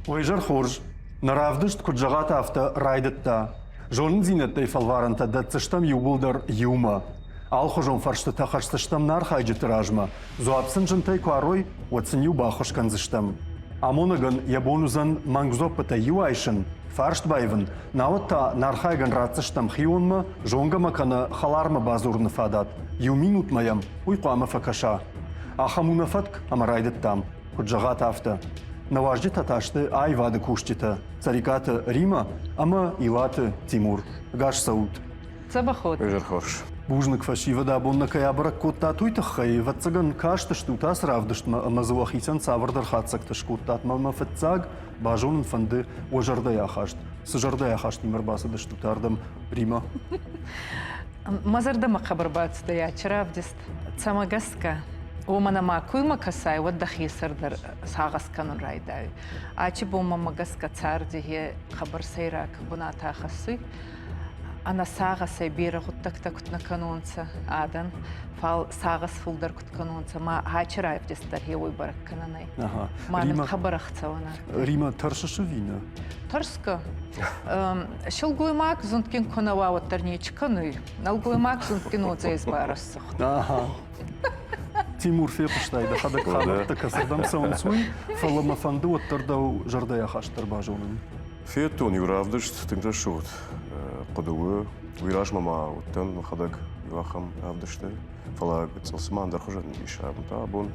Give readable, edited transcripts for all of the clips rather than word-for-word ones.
Уе зӕр хорз. Нӕ равдыст, куыд зӕгъат, афтӕ райдыдта. Зонындзинӕдтӕй фӕлварӕнтӕ дӕтдзыстӕм иууылдӕр иумӕ. Алыхуызон фӕрстытӕ хӕсдзыстӕм нӕ архайджыты размӕ. Дзуапп сын зынтӕй куы арой, уӕд сын-иу баххуыс кӕндзыстӕм. Амонӕгӕн йӕ бон уыдзӕн мӕнг дзуӕппытӕ иу айсын, фарст баивын, науӕд та нӕ архайӕгӕн ратдзыстӕм хионмӕ, зонгӕмӕ кӕнӕ хӕлармӕ бадзурыны фадат. Иу минутмӕ йӕм уый хъуамӕ фӕкӕса. Ахӕм у нӕ фӕтк, ӕмӕ райдыдтам. Куыд зӕгъат, афтӕ. Нӕ уазджытӕ та сты аивады кусджытӕ Цӕрикъаты Римӕ ӕмӕ Илаты Тимур. Ӕгас цӕут! Дзӕбӕх уот. Изӕр хорз. Бузныг фӕсивӕд абон нӕ кӕй абӕрӕг кодтат, уый тыххӕй. Ӕвӕццӕгӕн, кастыстут ацы равдыстмӕ ӕмӕ дзы уӕхицӕн цавӕрдӕр хатдзӕгтӕ скодтат. Мӕ мӕ фыццаг базонын фӕнды уӕ зӕрдӕйы ахаст. Цы зӕрдӕйы ахастимӕ ӕрбацыдыстут ардӕм, Римӕ? Мӕ зӕрдӕмӕ хъӕбӕр бацудӕй ачи равдист. Цӕмӕ гӕсгӕ? Уомӕн ӕма куймӕ кӕсай, уӕд дӕхе сӕр дӕр сагъӕс кӕнун райдайуй. Ачи бон мӕмӕ гӕсгӕ царди хе хъӕбӕр сӕйраг бунат ахӕссуй. Ӕнӕсагъӕсӕй берӕ гъуддӕгтӕ куд нӕ кӕнонцӕ адӕн, фал сагъӕс фулдӕр куд кӕнонцӕ, ма ачи равдист дӕр хе уой бӕрӕг кӕнӕнӕй. Ма нин хъӕбӕр ӕхцӕуӕн адтӕй. Римӕ, тӕрсыс ӕви нӕ? Тӕрсгӕ. Силгоймаг зундгин ку нӕ уа, уӕддӕр нечи кӕнуй. Нӕлгоймаг зундгин уодзӕй барӕсугъд. Ага. Тимур, фехъуыстай дӕхӕдӕг хабӕрттӕ кӕцырдӕм цӕуынц, уый, фӕлӕ мӕ фӕнды уӕддӕр дӕу зӕрдӕйы ахаст дӕр базонын. Федтон иу равдыст, тынг рӕсугъд хъуыды у. Уый размӕ ма уыдтӕн мӕхӕдӕг иу ахӕм равдысты, фӕлӕ гыццыл цыма ӕндӕр хуызӕн ис. Та абон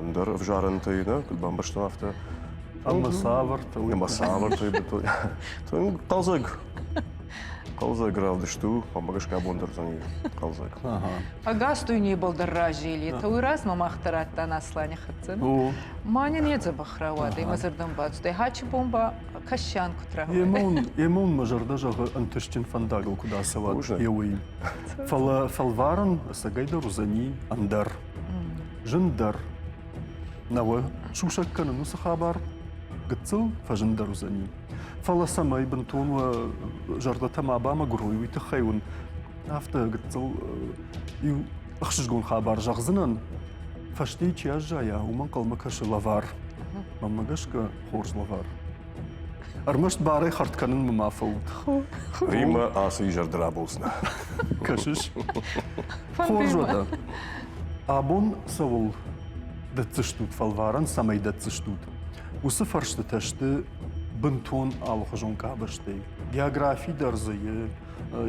ӕндӕр ӕвзарӕнтӕй нӕ, куыд бамбӕрстон, афтӕ. Ӕмӕ цавӕртӕ? Ӕмӕ цавӕртӕ? Тынг хъӕлдзӕг Хъӕлдзӕг равдыст у, мӕ гӕсгӕ абон дӕр уыдзӕни хъӕлдзӕг. Ӕгас дуйнебӕл дӕр разелетӕ. Уый размӕ мах дӕр адтан Аслани хӕццӕ. Ма нин е дзӕбӕх рауадӕй, мӕ зӕрдӕм бацудӕй. Хачи бон ба кӕсиан куд рауадӕй. Емон мӕ зӕрдӕ зӕгъы ӕнтыстджын фӕндагыл куыд ацӕуат, еуый. Фӕлӕ фӕлварӕн ӕцӕгӕйдӕр уыдзӕни ӕндӕр. Зындӕр. Нӕуӕ сусӕг кӕнын уыцы хабар гыццыл фӕзындӕр уыдзӕни. Фӕлӕ цӕмӕй бынтон уӕ зӕрдӕтӕ ма бамӕгуыр уой, уый тыххӕй уын афтӕ гыццыл иу ӕхсызгон хабар зӕгъдзынӕн. Фӕстейы чи аззайа, уымӕн хъӕлмӕ кӕсы лӕвар. Мӕнмӕ гӕсгӕ, хорз лӕвар. Ӕрмӕст барӕй хӕрд кӕнынмӕ ма фӕут. Риммӕ ацы изӕр ды раболдзынӕ. Кӕсыс? Хорз уӕдӕ. Абон цӕуыл дӕтдзыстут фӕлварӕн, цӕмӕй дӕтдзыстут? Уыцы фӕрстытӕ сты бынтон алыхуызон къабӕзтӕй. Географи дӕр дзы и,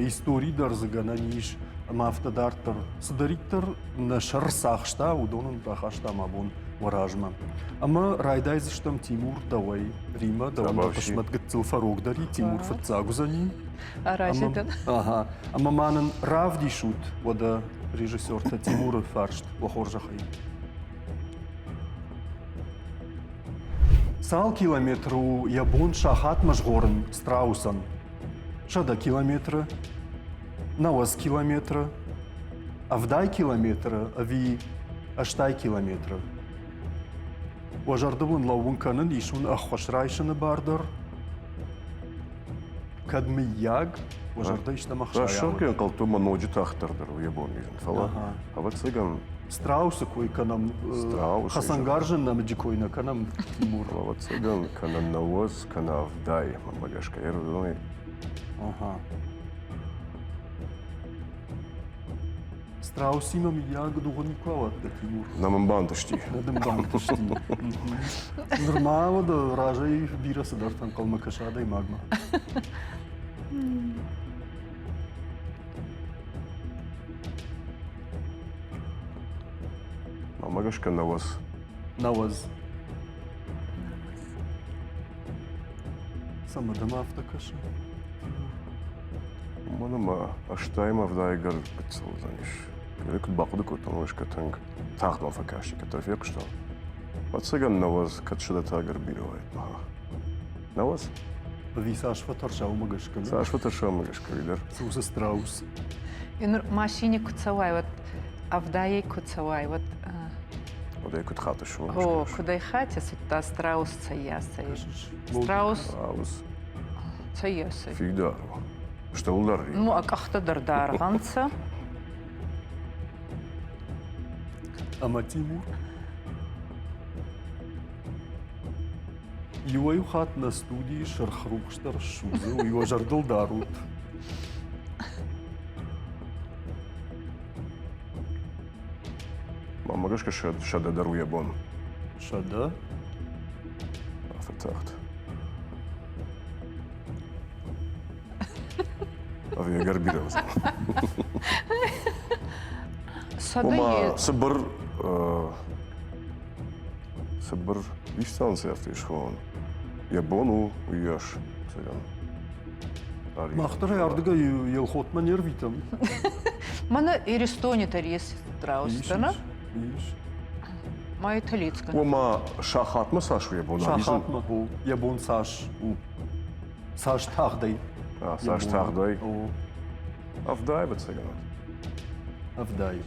истори дӕр дзы гӕнӕн ис, ӕмӕ афтӕ дарддӕр. Цыдӕриддӕр нӕ сӕр цахста, уыдон ын рахастам абон уӕ размӕ. Ӕмӕ райдайдзыстӕм Тимур дӕуӕй. Римӕ, дӕуӕн дӕ хъысмӕт гыццыл фӕрогдӕр и, Тимур фыццаг уыдзӕни. Аразы дын. Ага. Ӕмӕ ма нын равдисут уӕдӕ режиссертӕ Тимуры фарст уӕ хорзӕхӕй. Цал километры у йӕ бон сахатмӕ згъорын страусӕн? 100 километры, 90 километры, 70 километры ӕви 80 километры? Уӕ зӕрдыл уын лӕууын кӕнын, ис уын ӕххуыс райсыны бар дӕр. Кӕд мыййаг, уӕ зӕрдӕ истӕмӕ хсайа. Рӕсугъд ӕнхъӕлдтон мӕ ноджы тагъддӕр дӕр йӕ бон изын, фӕлӕ ӕвӕццӕгӕн Страусы кой кӕнӕм, хӕцӕнгарзы нӕмыджы кой нӕ кӕнӕм, Тимур. Ӕвӕццӕгӕн, кӕнӕ 90, кӕнӕ 70, мӕнмӕ гӕсгӕ, ӕрыдонӕй. Ага. Страусимӕ мыййаг дугъы никуы ауадтӕ, Тимур? Нӕ мын бантысти. Нӕ дын бантысти. Нырма уӕдӕ разӕй бирӕ цыдӕртӕ ӕнхъӕлмӕ кӕсы адӕймагмӕ. Мӕнмӕ гӕсгӕ 90. 90. Цӕмӕ дӕм афтӕ кӕсы? Уымӕн ӕмӕ ӕстайӕм ӕвдайгӕр гыццыл уыдзӕнис. Куыд бахъуыды кодтон, уый тынг тагъд мӕм фӕкасти, кӕддӕр фехъуыстон. Ӕвӕццӕгӕн 90, кӕд сӕдӕтӕ ӕгӕр бирӕ уаид. 90? Ӕви цас фӕтӕрса, уымӕ гӕсгӕ? Цас фӕтӕрса, уымӕ гӕсгӕ, уый дӕр. Цы уыцы страус? Ныр машине куы цӕуай, уӕд ӕвдайӕй куы цӕуай, уӕд Уӕд ӕй куыд хатыс? О, куыд ӕй хатыс, уыдта страус цӕййасӕй. Страус Страус. Цӕййасӕй. Фидар. Стӕлдӕр. Ну, а къӕхтӕ дӕр даргъӕнцӕ. Ӕмӕ Тимур? Иуӕй-иу хатт нӕ студийы сырх рухс дӕр ссудзы, уый уӕ зӕрдыл дарут. Мӕнмӕ гӕсгӕ 100 дӕр у йӕ бон. 100? Фӕтагъд. Ӕви ӕгӕр бирӕ уыдзӕн? Ома цыбыр дистанци афтӕ ис хонӕн. Йӕ бон у уыйас цӕрӕн. Мах дӕр ардыгӕй Елхотмӕ не рвитӕм. Мӕнӕ Иристони дӕр ес страустӕ, нӕ? Ис. Ма италийская. Ома сахатмӕ цас у йӕ бон? Сахатмӕ у йӕ бон цас у? Цас тагъдӕй? Цас тагъдӕй? 70, ӕвӕццӕгӕн. 70.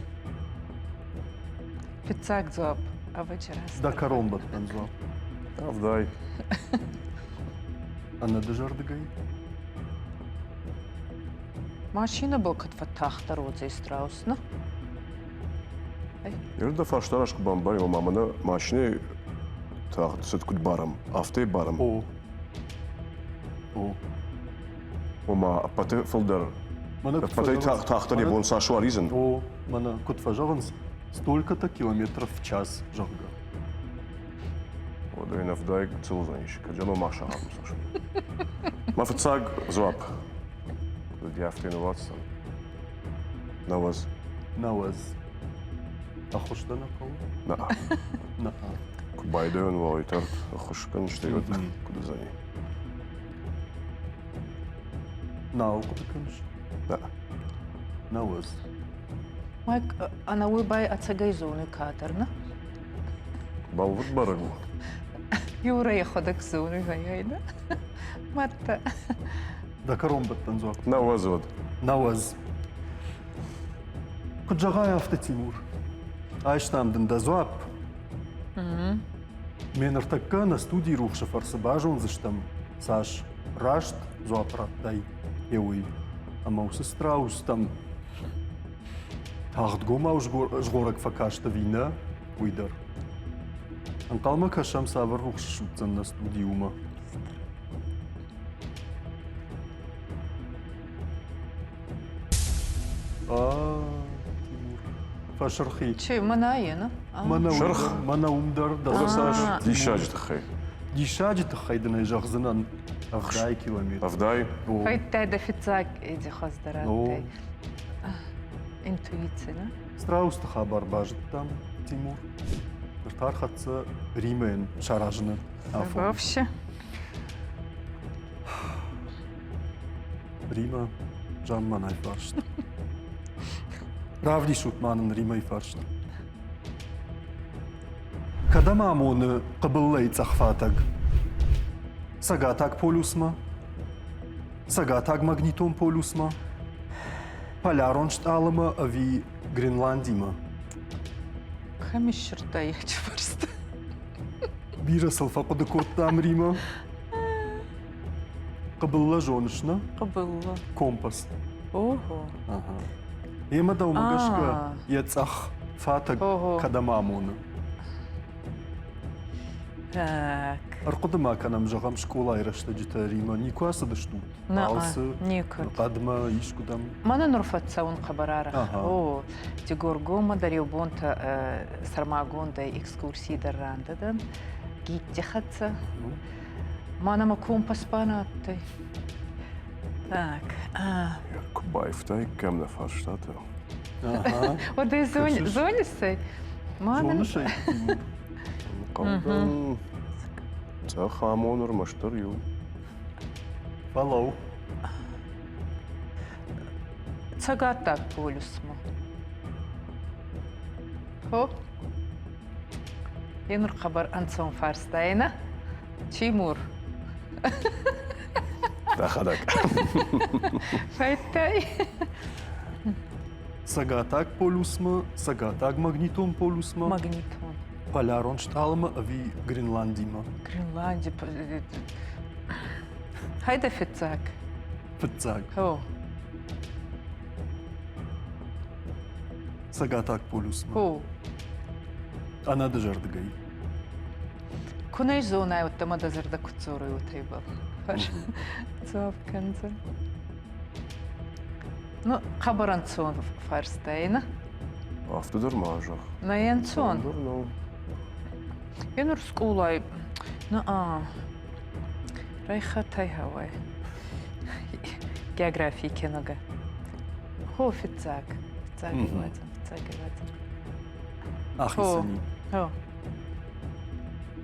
Фыццаг дзуапп, ӕвӕджы раст. Дӕ кӕронбӕттӕн дзуапп. 70. Ӕнӕдызӕрдыгӕй? Машинӕбӕл куд фӕттагъддӕр уодзӕй страус, нӕ? Ер дӕ фарста раз куы бамбарин, ома мӕнӕ машинӕйы тагъд цыд куыд барӕм, афтӕ барӕм. О. О. Ома ӕппӕты фылдӕр, ӕппӕтӕй тагъддӕр йӕ бон цас у алидзын? О, мӕнӕ куыд фӕзӕгъынц, столько-то километров в час, зӕгъгӕ. Уӕдӕ йын 70 гыццыл уыдзӕнис, кӕд йӕ ном асагъӕм цас. Мӕ фыццаг дзуапп. Куыд афтӕ ныууадздзӕн? 90. 90. Ӕххуыс дӕ нӕ хъӕуы? Нӕ. Нӕ. Куы байдайон уал итард ӕххуыс кӕныс, уӕд куыд уыдзӕни? Нал хъуыды кӕныс? Нӕ. 90. Майк, ӕнӕуый бай ӕцӕгӕй зоны кадр, нӕ? Бӕлвырд бӕрӕг у. Юра йӕхӕдӕг зоны, гъай, нӕ? Мадта. Дӕ кӕронбӕттӕн дзуапп. 90 уӕд. 90. Куыд зӕгъай, афтӕ, Тимур. Айстам дын дӕ дзуапп. Ме ныртӕккӕ нӕ студийы рухсы фӕрцы базондзыстӕм, цас раст дзуапп радтай, е уый. Ӕмӕ уыцы страустӕм тагъдгомау згъорӕг фӕкаст ӕви нӕ, уый дӕр. Ӕнхъӕлмӕ кӕсӕм, цавӕр рухс ссудздзӕн нӕ студи, уымӕ. Тимур. Фӕсырхи. Чи, мӕнӕ йе, Мӕнӕ Сырх. Мӕнӕ уым дӕр Уыцы цас диссаджы тыххӕй. Диссаджы тыххӕй дын ӕй зӕгъдзынӕн 70 километр. 70? Фӕйдтай дӕ фыццаг эди хуӕздӕр адтӕй. Интуици, нӕ? Страусты хабар базыдтам, Тимур. Ныр та ӕрхӕццӕ Римӕн саразыны афон. Вообще. Рима, замманай фарст. Равдисут ма нын Римӕйы фарст. Кӕдӕм амоны хъыбыллӕйы цъӕхфатӕг? Цӕгатаг полюсмӕ? Цӕгатаг магнитон полюсмӕ? Полярон стъалымӕ ӕви Гренландимӕ? Кӕм ссырдта йӕ фарст? Бирӕ сыл фӕхъуыды кодтам Римӕ. Хъыбыллӕ зоныс, нӕ? Хъыбыллӕ. Компас. Ого. Ага. Емӕ дӕумӕ гӕсгӕ йӕ цъӕх фатӕг кӕдӕм амоны? Так. Ӕрхъуыды ма кӕнӕм, зӕгъӕм, скъолайы рӕстӕджытӕ Римӕ никуы ацыдыстут? Балцы, хъӕдмӕ, искуыдӕм? Мӕнӕ нур фӕццӕун хъӕбӕр арӕх. О, Дигоргоммӕ дӕр еу бонтӕ сӕрмагондӕй экскурсий дӕр рандӕ дӕн гидти хӕццӕ. Мӕнӕ мӕ компас ба нӕ адтӕй. Так. Куы баивтаиккам нӕ фарстатӕ. Уӕдӕй зонис ӕй? Зоныс ӕй? Хъӕудӕн цъӕх амон ӕрмӕстдӕр иу. Фӕлӕуу. Цӕгаттаг полюсмӕ. Хо? Е нур хъӕбӕр ӕнцон фарста нӕ? Тимур. Дӕхӕдӕг. Фӕйдтай? Цӕгатаг полюсмӕ, цӕгатаг магнитон полюсмӕ? Магнитон. Полярон стъалымӕ ӕви Гренландимӕ? Гренланди. Хайда фыццаг. Фыццаг. О. Цӕгатаг полюсмӕ. О. Ӕнӕдызӕрдыгӕй. Ку нӕ зонай, уӕдта ма дӕ зӕрдӕ куд дзоруй, уотӕ ибӕл дзуапп кӕндзӕн. Ну, хъӕбӕр ӕнцон фарста, нӕ? Афтӕ дӕр ма зӕгъ. Нӕ ӕнцон. Е нур скъолай, ну, а, райхатай гьӕуай. Географий кеногӕ. Хо, фиццаг. Фиццаг ивӕдзӕн, фиццаг ивӕдзӕн. Ахицӕни.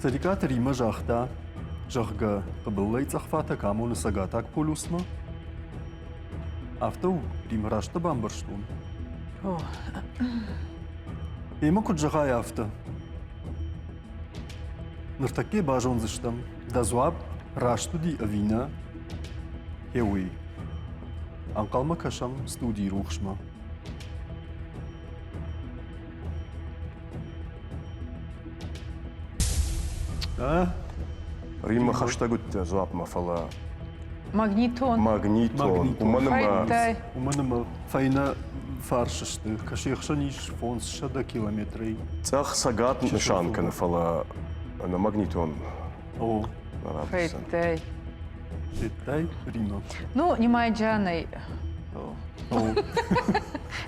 Цӕрикъаты Риммӕ загъта, зӕгъгӕ, хъыбыллӕй цъӕх фатӕг амоны Цӕгатаг полюсмӕ. Афтӕ у, Риммӕ раст дӕ бамбӕрстон? Эмӕ куыд зӕгъай, афтӕ. Ныртӕккӕ базондзыстӕм, дӕ дзуапп раст уыди ӕви нӕ, гъе уый. Ӕнхъӕлмӕ кӕсӕм студийы рухсмӕ. Риммӕ хӕстӕг уыдтӕ дзуапмӕ, фӕлӕ Магнитон. Магнитон. Уымӕн ӕмӕ Уымӕн ӕмӕ фӕйнӕ фарс сты. Кӕсе хсӕн ис 500 километрӕй. Цъӕх цӕгат нысан кӕны, фӕлӕ ӕнӕ магнитон. О. Фӕйттӕй. Федтай, Рима? Ну, нимайджанӕй.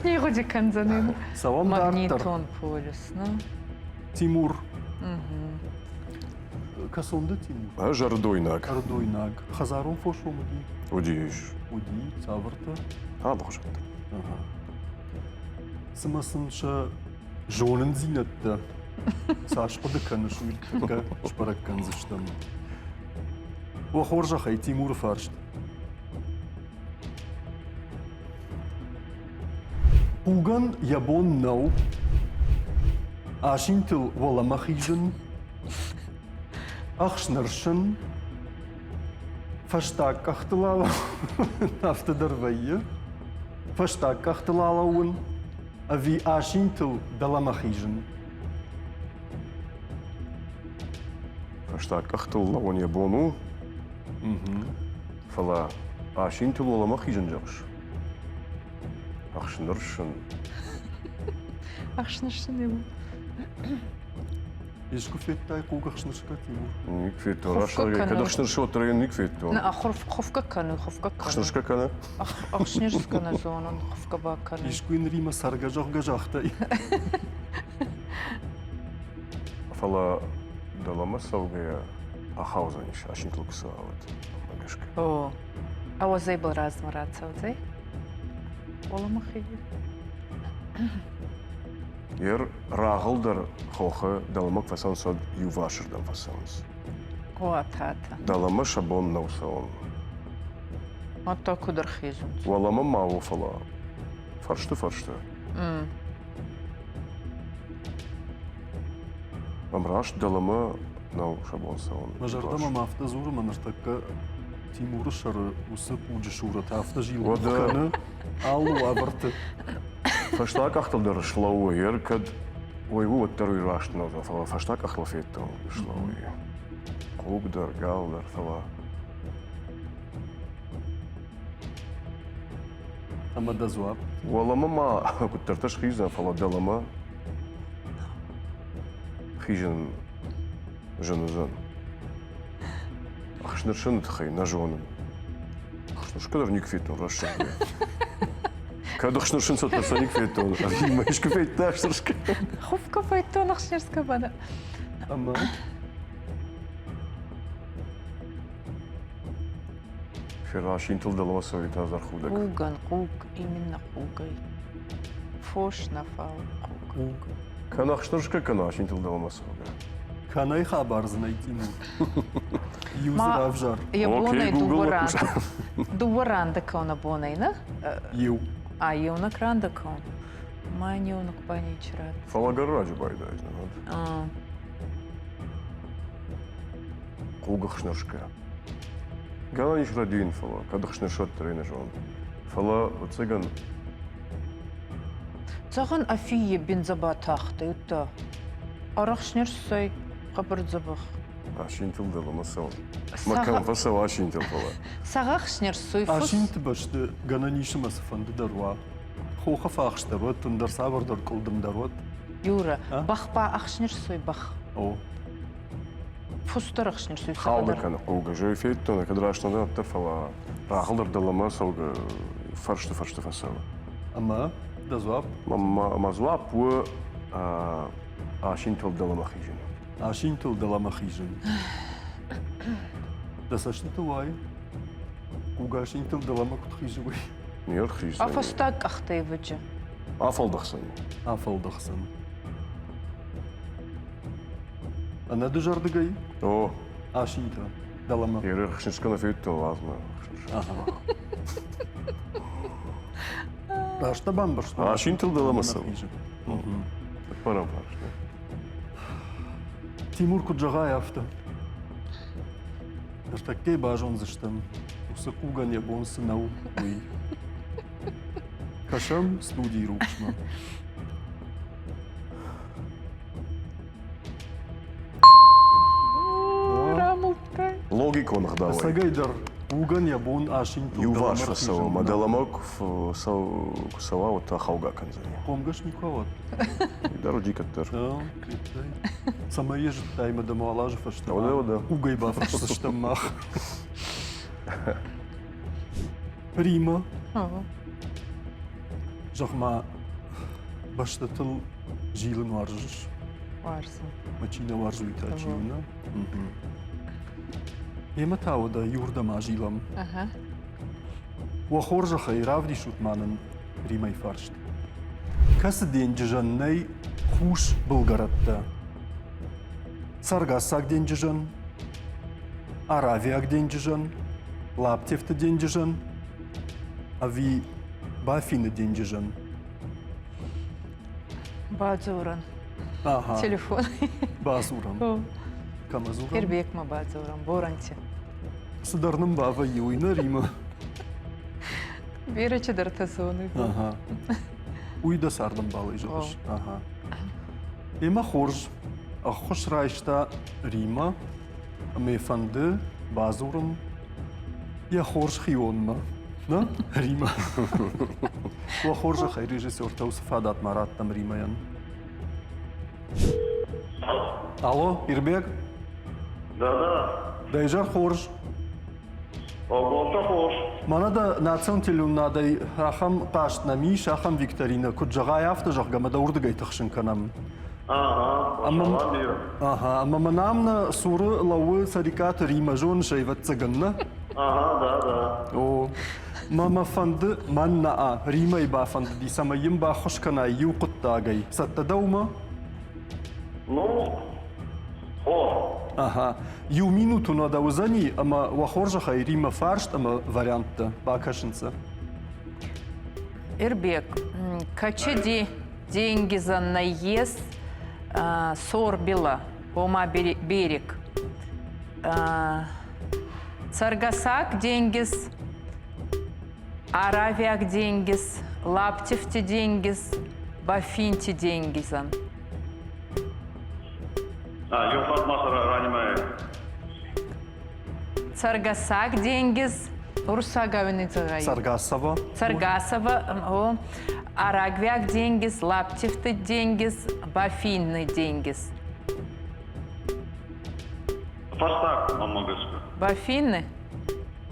Не гъуди кӕндзӕнӕн. Цӕуӕм Магнитон полюс, ну. Тимур. Кӕцон дӕ, Тимур? Ӕз ӕрыдойнаг. Ӕрыдойнаг. Хӕдзарон фос уым уыди? Уыдис. Уыди? Цавӕртӕ? Алыхуызӕттӕ. Цымӕ сын сӕ зонындзинӕдтӕ цас хъуыды кӕныс, уый тӕккӕ сбӕрӕг кӕндзыстӕм. Уӕ хорзӕхӕй, Тимуры фарст. Хъугӕн йӕ бон нӕу асинтыл уӕлӕмӕ хизын, ӕхснырсын, фӕстаг къӕхтыл алӕууын, афтӕ дӕр вӕййы, фӕстаг къӕхтыл алӕууын ӕви асинтыл дӕлӕмӕ хизын. Фӕстаг къӕхтыл лӕууын йӕ бон у, фӕлӕ асинтыл уӕлӕмӕ хизын зӕгъыс? Ӕхснырсын. Ӕхснырсын у. Искуы федтай хъуг ӕхснырсгӕ, Тимур? Ник федтон. Растӕгӕй кӕд ӕхснырсы уӕддӕр ник федтон. На, хуфгӕ кӕны, хуфгӕ кӕны. Ӕхснырсгӕ кӕны? Ӕхснырсгӕ нӕ зонын, хуфгӕ бакӕны. Искуы йын Римӕ цӕргӕ зӕгъгӕ загътай? Фӕлӕ дӕлӕмӕ цӕугӕйӕ ахаудзӕнис, асинтыл куы цӕуа, уӕд мӕ гӕсгӕ. О, ауӕдзӕй был размӕ рацӕудзӕй. Оламахи. Ер рагъыл дӕр хохы дӕлӕмӕ куы фӕцӕуынц, уӕд иуварсырдӕм фӕцӕуынц. О, тата. Дӕлӕмӕ сӕ бон нӕу цӕуын. Мадта куд ӕрхезунцӕ? Уӕлӕмӕ ма у, фӕлӕ фӕрсты-фӕрсты. Ӕмраст дӕлӕмӕ нӕу сӕ бон цӕуын. Мӕ зӕрдӕ мӕм афтӕ дзуры, мӕ ныртӕккӕ Тимуры сӕры уыцы хъуджы сурӕт афтӕ зилдух кӕны алы уавӕрты. Фӕстаг къӕхтыл дӕр слӕууы, ер кӕд уый у, уӕддӕр уый раст нӕу, фӕлӕ фӕстаг къӕхтыл федтон слӕууы. Хъуг дӕр, гал дӕр, фӕлӕ Ӕмӕ дӕ дзуапп? Уӕлӕмӕ ма куыддӕртӕ схиздзӕн, фӕлӕ дӕлӕмӕ хизын зын уыдзӕн. Ӕхснырсыны тыххӕй нӕ зонын. Ӕхснырсгӕ дӕр никуы федтон рӕсугъд. Кӕд ӕхснырсын цӕттӕ сӕ никуы федтон, ӕви ма искуы федта ӕхснырсгӕ? Хуфгӕ федтон ӕхснырсгӕ бана. Ӕмӕ Феррасинтыл дӕлӕмӕ цӕуй тазӕрхудӕг. Хъугӕн хъуг, именно хъугӕй. Фос нӕ фал хъуг. Хъуг. Кӕнӕ ӕхснырсгӕ, кӕнӕ асинтыл дӕлӕмӕ цӕугӕ. Кӕнӕй хабар дзы нӕй, Тимур. Иу дзы равзар. Йӕ бонӕй дыууӕ ран. Дыууӕ ранды кӕуна бонӕй, нӕ? Иу. А, еунӕг ранды кӕун. Ма еунӕг ба ничи рад. Фӕлӕ гӕрраджы байдайдзӕн, уӕд. Хъуг ӕхснырсгӕ. Гӕнӕн ис рӕдийын, фӕлӕ кӕд ӕхснырсӕддӕр ӕй нӕ зонын. Фӕлӕ, ӕвӕццӕгӕн, Зӕгъӕн, афиййи биндзӕ батахтӕй, удта ӕрӕхснирсӕй хъӕбӕр дзӕбӕх. Асинтыл дӕлӕмӕ цӕуын. Мӕ кӕм фӕцӕуы асинтыл, фӕлӕ. Сӕгъӕхснирсуй фус. Асинты бӕсты гӕнӕн ис ӕмӕ цыфӕнды дӕр уа. Хохы фахс дӕр уӕд, ӕндӕр цавӕрдӕр къуылдым дӕр уӕд. Юра, бӕх ба ӕхснирсуй бӕх. О. Фустӕр ӕхснырсуй. Хаугӕ кӕны хъугӕ. Зӕй федтон, кӕд раст нӕ дӕн, фӕлӕ рагъыл дӕр дӕлӕмӕ цӕугӕ фӕрсты-фӕрсты фӕцӕуы. Ӕмӕ дӕ дзуапп? Мӕ дзуапп у асинтыл дӕлӕмӕ хизын. Асинтыл дӕлӕмӕ хизын. Дӕ цӕстытыл уайы? Хъуг асинтыл дӕлӕмӕ куыд хизы, уый? Не рхиздзӕни. А фӕстаг къӕхтӕй вӕджы. Афӕлдӕхдзӕни. Афӕлдӕхдзӕн. Ӕнӕдызӕрдыгӕй? О. Асинтӕ дӕлӕмӕ. Еры хсынскӕ федтон лазмӕ. Раст дӕ бамбӕрстон? Асинтыл дӕлӕмӕ цӕуы. Цыппӕрӕм фарст. Тимур куыд зӕгъай, афтӕ. Ныртӕккӕ базондзыстӕм, уыцы хъугӕн йӕ бон цы нӕу, уый. Кӕсӕм студийы рухсмӕ. Логикон ӕгъдауӕй. Ӕцӕгӕйдӕр хъугӕн йӕ бон асинтыл Иуварс фӕцӕуы ӕмӕ дӕлӕмӕ куы цӕуа, уӕд та хаугӕ кӕндзӕни. Хъомгӕс никуы ауад. Дӕр уыди кӕддӕр. Цӕмӕй йӕ зыдтай мӕ дӕ уал азы фӕстӕ хъугӕй бафӕрсдзыстӕм мах. Рима, зӕгъ-ма, бӕстӕтыл зилын уарзыс? Уарзын. Мӕ чи нӕ уарзы, уый та чи у, нӕ? Емӕ та уӕдӕ иуырдӕм азилӕм. Уӕ хорзӕхӕй, равдисут ма нын Римӕй фарст. Кӕцы денджызӕн нӕй хус былгӕрӕттӕ? Цӕргӕсаг денджызӕн, Аравиаг денджызӕн, Лаптевты денджызӕн ӕви Бафины денджызӕн? Бадзурӕн. Ага. Телефон. Бадзурӕм. Кӕмӕ дзурӕм? Ирбекмӕ бадзурӕм, Боранти. Цыдӕр нын бавӕййы уый нӕ Рима. Бирӕ чидӕртӕ зоны. Ага. Уый дӕ цардӕмбалӕй зӕгъыс? Ага. Эмӕ хорз ӕххуыс райста Рима ӕмӕ фӕнды бадзурын йӕ хорз хионмӕ. Нӕ, Рима. Уӕ хорзӕхӕй режиссертӕ уыцы фадат ма раттӕм Римӕйӕн. Алло, Ирбег? Да-да. Дӕ изӕр хорз. Бонтӕ хорз. Мӕнӕ дӕ национ телеуынадӕй ахӕм хъазт нӕм ис, ахӕм викторинӕ, куыд зӕгъай, афтӕ зӕгъгӕ, мӕ дӕ уырдыгӕй тыхсын кӕнӕм. Ага, Ага, ӕмӕ мӕн ам нӕ цуры лӕууы Цӕрикъаты Римӕ, зоныс ӕй, ӕвӕццӕгӕн, нӕ? Ага, да, да. О, мӕ мӕ фӕнды, мӕн нӕ, Римӕйы бафӕндыди, цӕмӕй йын баххуыс кӕнай иу хъуыддагӕй. Цӕттӕ дӕ уымӕ? Ну, хо. Ага. Иу минут уын уӕдӕ уыдзӕни, ӕмӕ уӕ хорзӕхӕй Риммӕ фарст ӕмӕ варианттӕ бакӕсынц. Ирбек, качеди деньги за наезд Сорбила, ома берег. Царгасак денгиз, Аравиаг денгиз, Лаптевти денгиз, Бафинти денгизӕн. Еу хатт ма ранимайӕ. Цӕргӕсаг денгиз, уруссагау ин Царгасова. Царгасова, о, Арагвиаг денгиз, Лаптевты денгиз, Бафинный денгиз. Фӕстаг, мӕнмӕ гӕсгӕ. Бафинны?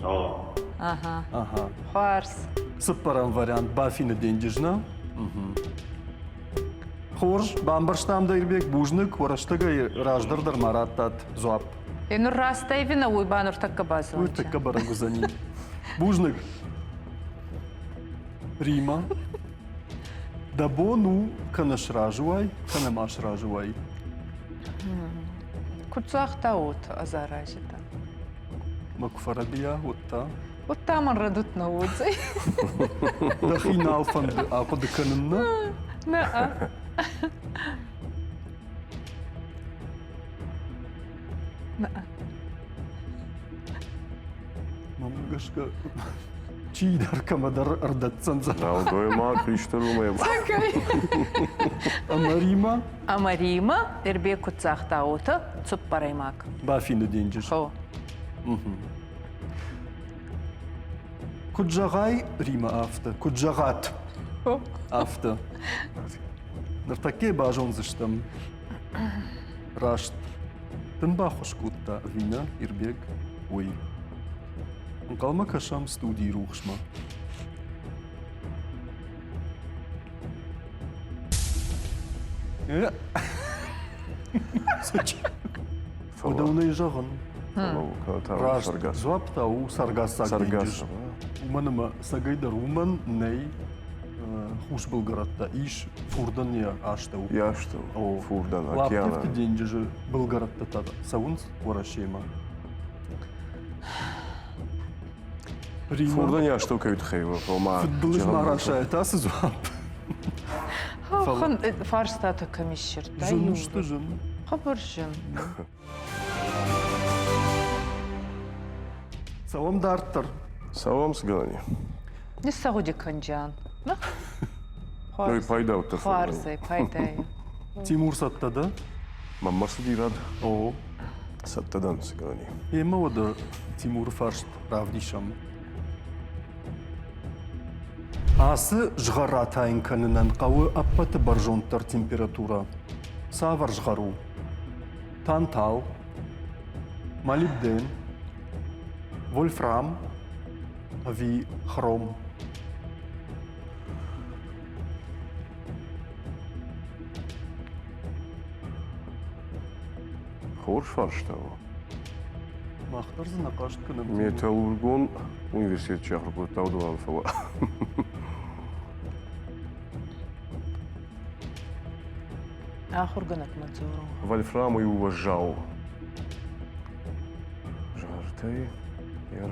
О. Ага. Ага. Хуарз. Цыппӕрӕм вариант Бафины денджыз, нӕ? Хорз, бамбӕрстам дӕ, Ирбег, бузныг, уӕ рӕстӕгӕй раздӕр дӕр ма радтат дзуапп. Е нур раст ӕви нӕ, уой ба нуртӕккӕ базонча. Уой тӕккӕ бӕрӕг уыдзӕни. Бузныг. Рима, дӕ бон у кӕнӕ сразы уай, кӕнӕ ма сразы уай. Куд загъта, уотӕ ӕз арази дӕн. Мӕ куы фӕрӕдийа, уӕд та? Уӕд та мын рӕдыд нӕ уыдзӕй. Дӕхи нал фӕнды ахъуыды кӕнын, нӕ? Нӕ. Нӕ. Мӕнмӕ гӕсгӕ чидӕр кӕмӕдӕр ӕрдӕтдзӕн. Нӕлгоймаг хистӕр уымӕй. Ӕмӕ Рима? Ӕмӕ Рима Ирбег куыд загъта, уотӕ цуппӕрӕймаг. Бафины денджыз. Хо. Куыд зӕгъай, Рима, афтӕ. Куыд зӕгъат, афтӕ. Ныртӕккӕ базондзыстӕм. Раст. дын баххуыс кодта ӕви нӕ, Ирбег, уый. Ӕнхъӕлмӕ кӕсӕм студийы рухсмӕ. Уыдонӕй зӕгъын. Раст дзуапп та у Цӕргӕсаг денджыз. Уымӕн ӕмӕ цӕгӕйдӕр уымӕн нӕй хус былгӕрӕттӕ. Ис фурдӕн йӕ астӕу. Йӕ астӕу. Фурдӕн, океаны. Лаптевты денджызы былгӕрӕттӕ та цӕуынц Уӕрӕсемӕ. Фурдӕн йӕ астӕу кӕй тыххӕй у, ома... Фыдбылыз ма расайӕт ацы дзуапп. Фарстатӕ кӕм иссердтай? Зын сты, зын. Хъӕбӕр зын. Цӕуӕм дарддӕр. Цӕуӕм цы гӕнӕн и? Ниссагъуди кӕнджан. Ну и пайда уыддӕр. Хуарзӕй, пайдай. Тимур цӕттӕ дӕ? Мӕнмӕ цыди рад. О. Цӕттӕ дӕн, цы гӕнӕн и. Емӕ уӕдӕ Тимуры фарст равдисӕм. Ацы згъӕр ратайын кӕнынӕн хъӕуы ӕппӕты бӕрзонддӕр температурӕ. Цавӕр згъӕр у? Тантал, молибден, вольфрам ӕви хром? Хорз фарста у. Мах дӕр дзы нӕ хъаст кӕнӕм. Металлургон университет чи ахуыр кодта, уыдонӕн фӕлӕ. Ахуыргӕнӕгмӕ дзурын. Вольфрам у уӕззау. Згъӕртӕй йӕ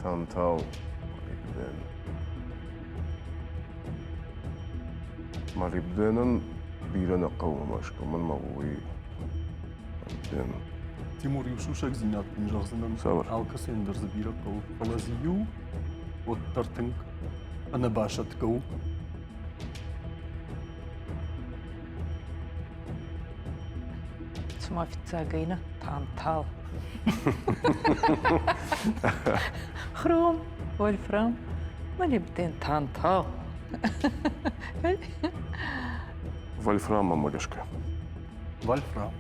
тантал молибден. Молибденӕн бирӕ нӕ хъӕуы Мӕскуы, мӕнмӕ уый молибден. Тимур, иу сусӕгдзинад дын зӕгъдзынӕн. Цавӕр? Алкӕцыйӕн дӕр дзы бирӕ хъӕуы, фӕлӕ дзы иу уӕддӕр тынг ӕнӕбасӕтгӕ у. Цума фиццагӕй нӕ тантал. Хром, вольфрам, молибден, тантал. Вольфраммӕ гӕсгӕ. Вольфрам.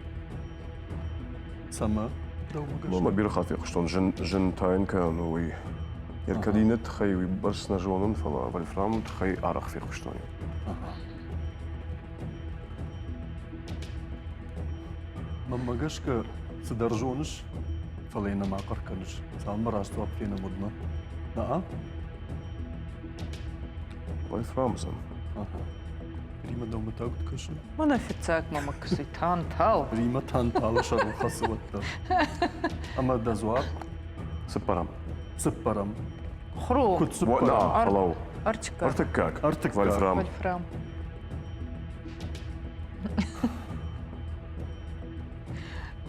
Цӕмӕ дӕумӕ гӕсгӕ? Ну, мӕ бирӕ хатт фехъуыстон, зын, зын тайын кӕнын уый. Еркадины тыххӕй уый бӕрц нӕ зонын, фӕлӕ вольфрамы тыххӕй арӕх фехъуыстон. Мӕнмӕ гӕсгӕ, цыдӕр зоныс, фӕлӕ йын нӕма хъӕр кӕныс. Цалынмӕ раст дзуапп фенӕм, уӕдмӕ. На-а? Вольфрам сын. Ага. Рима дӕумӕ та куыд кӕсы? Мӕнӕ фыццаг мӕмӕ кӕсы тантал. Рима танталы сӕрыл хӕцы уӕддӕр. Ӕмӕ дӕ дзуапп? Цыппӕрӕм. Цыппӕрӕм. Хром. Куыд цыппӕрӕм? Фӕлӕуу. Ӕртыккаг. Ӕртыккаг. Ӕртыккаг. Вольфрам. Вольфрам.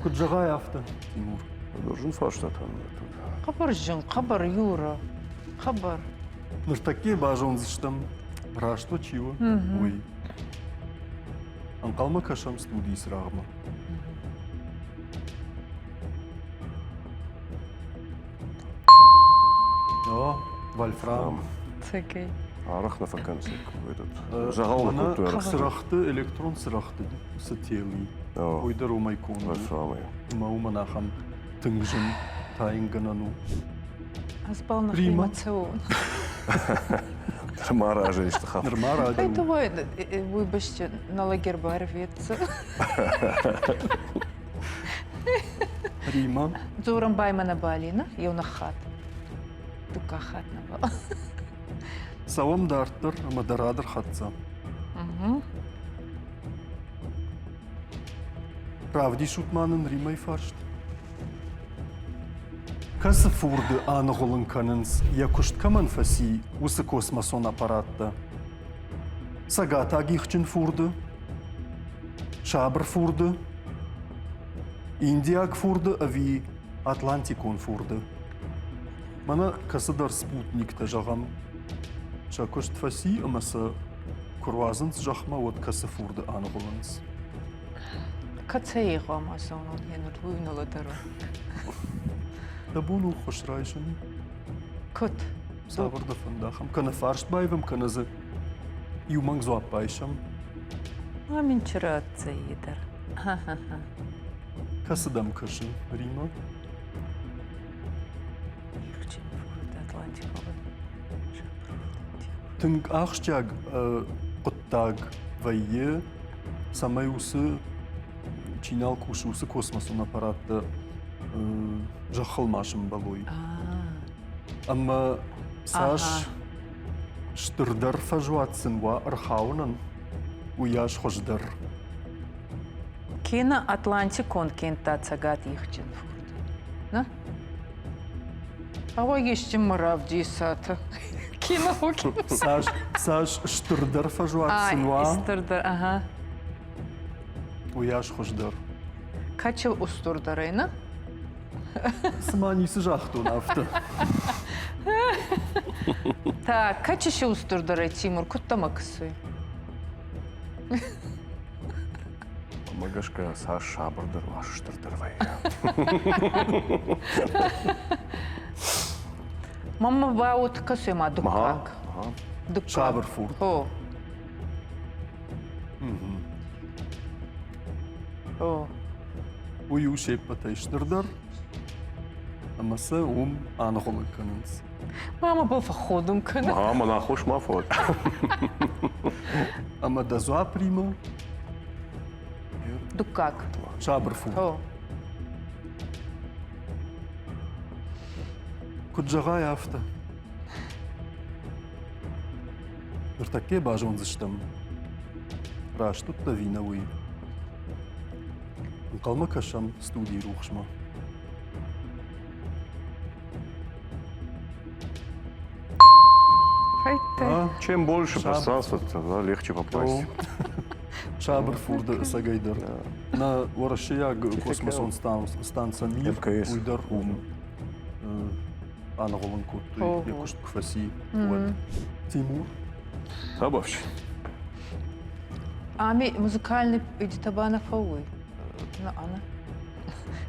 Куыд зӕгъай, афтӕ, Тимур. Зын фарстатӕ тут. Хъӕбӕр зын, хъӕбӕр, Юра, хъӕбӕр. Ныртӕккӕ базондзыстӕм, раст чи у, уый. Ӕнхъӕлмӕ кӕсӕм студийы цырагъмӕ. О, вольфрам. Цӕгӕй. Арӕх нӕ фӕкӕнынц этот. Дзӕгъӕл нӕ кодтой арӕх. Цырӕгъты, электрон цырӕгъты цы тел и, уый дӕр уымӕй конд у. Вольфрамӕй. Ӕмӕ уымӕн ахӕм тынг зын тайынгӕнӕн у. Ӕз бал нӕхимӕ цӕуон. Нырма разӕй сты хафт. Нырма раджы у. Давай, уый бӕсты на лагерь барветься. Рима. Дзорӕн баймӕ нӕ балина, еу наххат. Дуккаг хатт нӕбал. Цӕуӕм дарддӕр ӕмӕ дӕ рад ӕрхӕццӕ. Равдисут ма нын Римӕй фарст. Кӕцы фурды аныгъуылын кӕнынц, йӕ куыст кӕмӕн фӕци, уыцы космосон аппараттӕ? Цӕгатаг ихджын фурды, Сабыр фурды, Индиаг фурды ӕви Атлантикон фурды? Мӕнӕ кӕцыдӕр спутниктӕ, зӕгъӕм, сӕ куыст фӕци ӕмӕ сӕ куы руадзынц зӕхмӕ, уӕд кӕцы фурды аныгъуылынц? Кӕцӕй хъуамӕ зонон, йе ныр уый нӕ лӕдӕрын. Дӕ бон у ххуыс райсын? Куыд? Цавӕр дӕ фӕнды ахӕм? Кӕнӕ фарст баивӕм, кӕнӕ дзы иу мӕнг дзуапп байсӕм. А мин чырӕццӕй дӕр. Кӕцы дӕм кӕсы, Рима? Тынг ахсджиаг хъуыддаг вӕййы, цӕмӕй уыцы чи нал кусы, уыцы космосон аппараттӕ зӕххыл ма сымбӕлой. Ӕмӕ цас стырдӕр фӕзуат сын уа ӕрхауынӕн, уыйас хуыздӕр. Кенӕ Атлантикон кентта Цӕгат Ихджын фурды. На? Ауа есчи ма равдисатӕ. Кино Цас, цас стырдӕр фӕзуат сын уа, стырдӕр, ага. Уыйас хуыздӕр. Качыл устурдӕрӕй, на? Цыма ницы загътон афтӕ. Так, качышы устурдӕрӕй, Тимур, куыд дӕм кӕсы? Мӕ гӕсгӕ цас сабырдӕр уа, стырдӕр вӕййы. Мама ба вот кӕсы ма дуккаг. Дуккаг. Сабыр фурт. О. О. Уый у се ппӕтӕй стырдӕр, ӕмӕ сӕ уым аныгъуылын кӕнынц. Мама был фӕходын кӕны. Мама, нахуш ма фод. Ӕмӕ дӕ дзуапп Рима? Дуккаг. Сабыр фурт. О. Куыд зӕгъай, афтӕ. Ныртӕккӕ базондзыстӕм, раст уыдтӕ ӕви нӕ, уый. Ӕнхъӕлмӕ кӕсӕм студийы рухсмӕ. Чем больше пространства, тогда легче попасть. Сабыр фурды ӕцӕгӕй дӕр. Нӕ уӕрӕсейаг космосон станцӕ Мир, уый дӕр уым аныгъуылын кодтой, йӕ куыст куы фӕци, уӕд. Тимур? Табавч. Ами музыкальный идитабана фӕууй. Ана.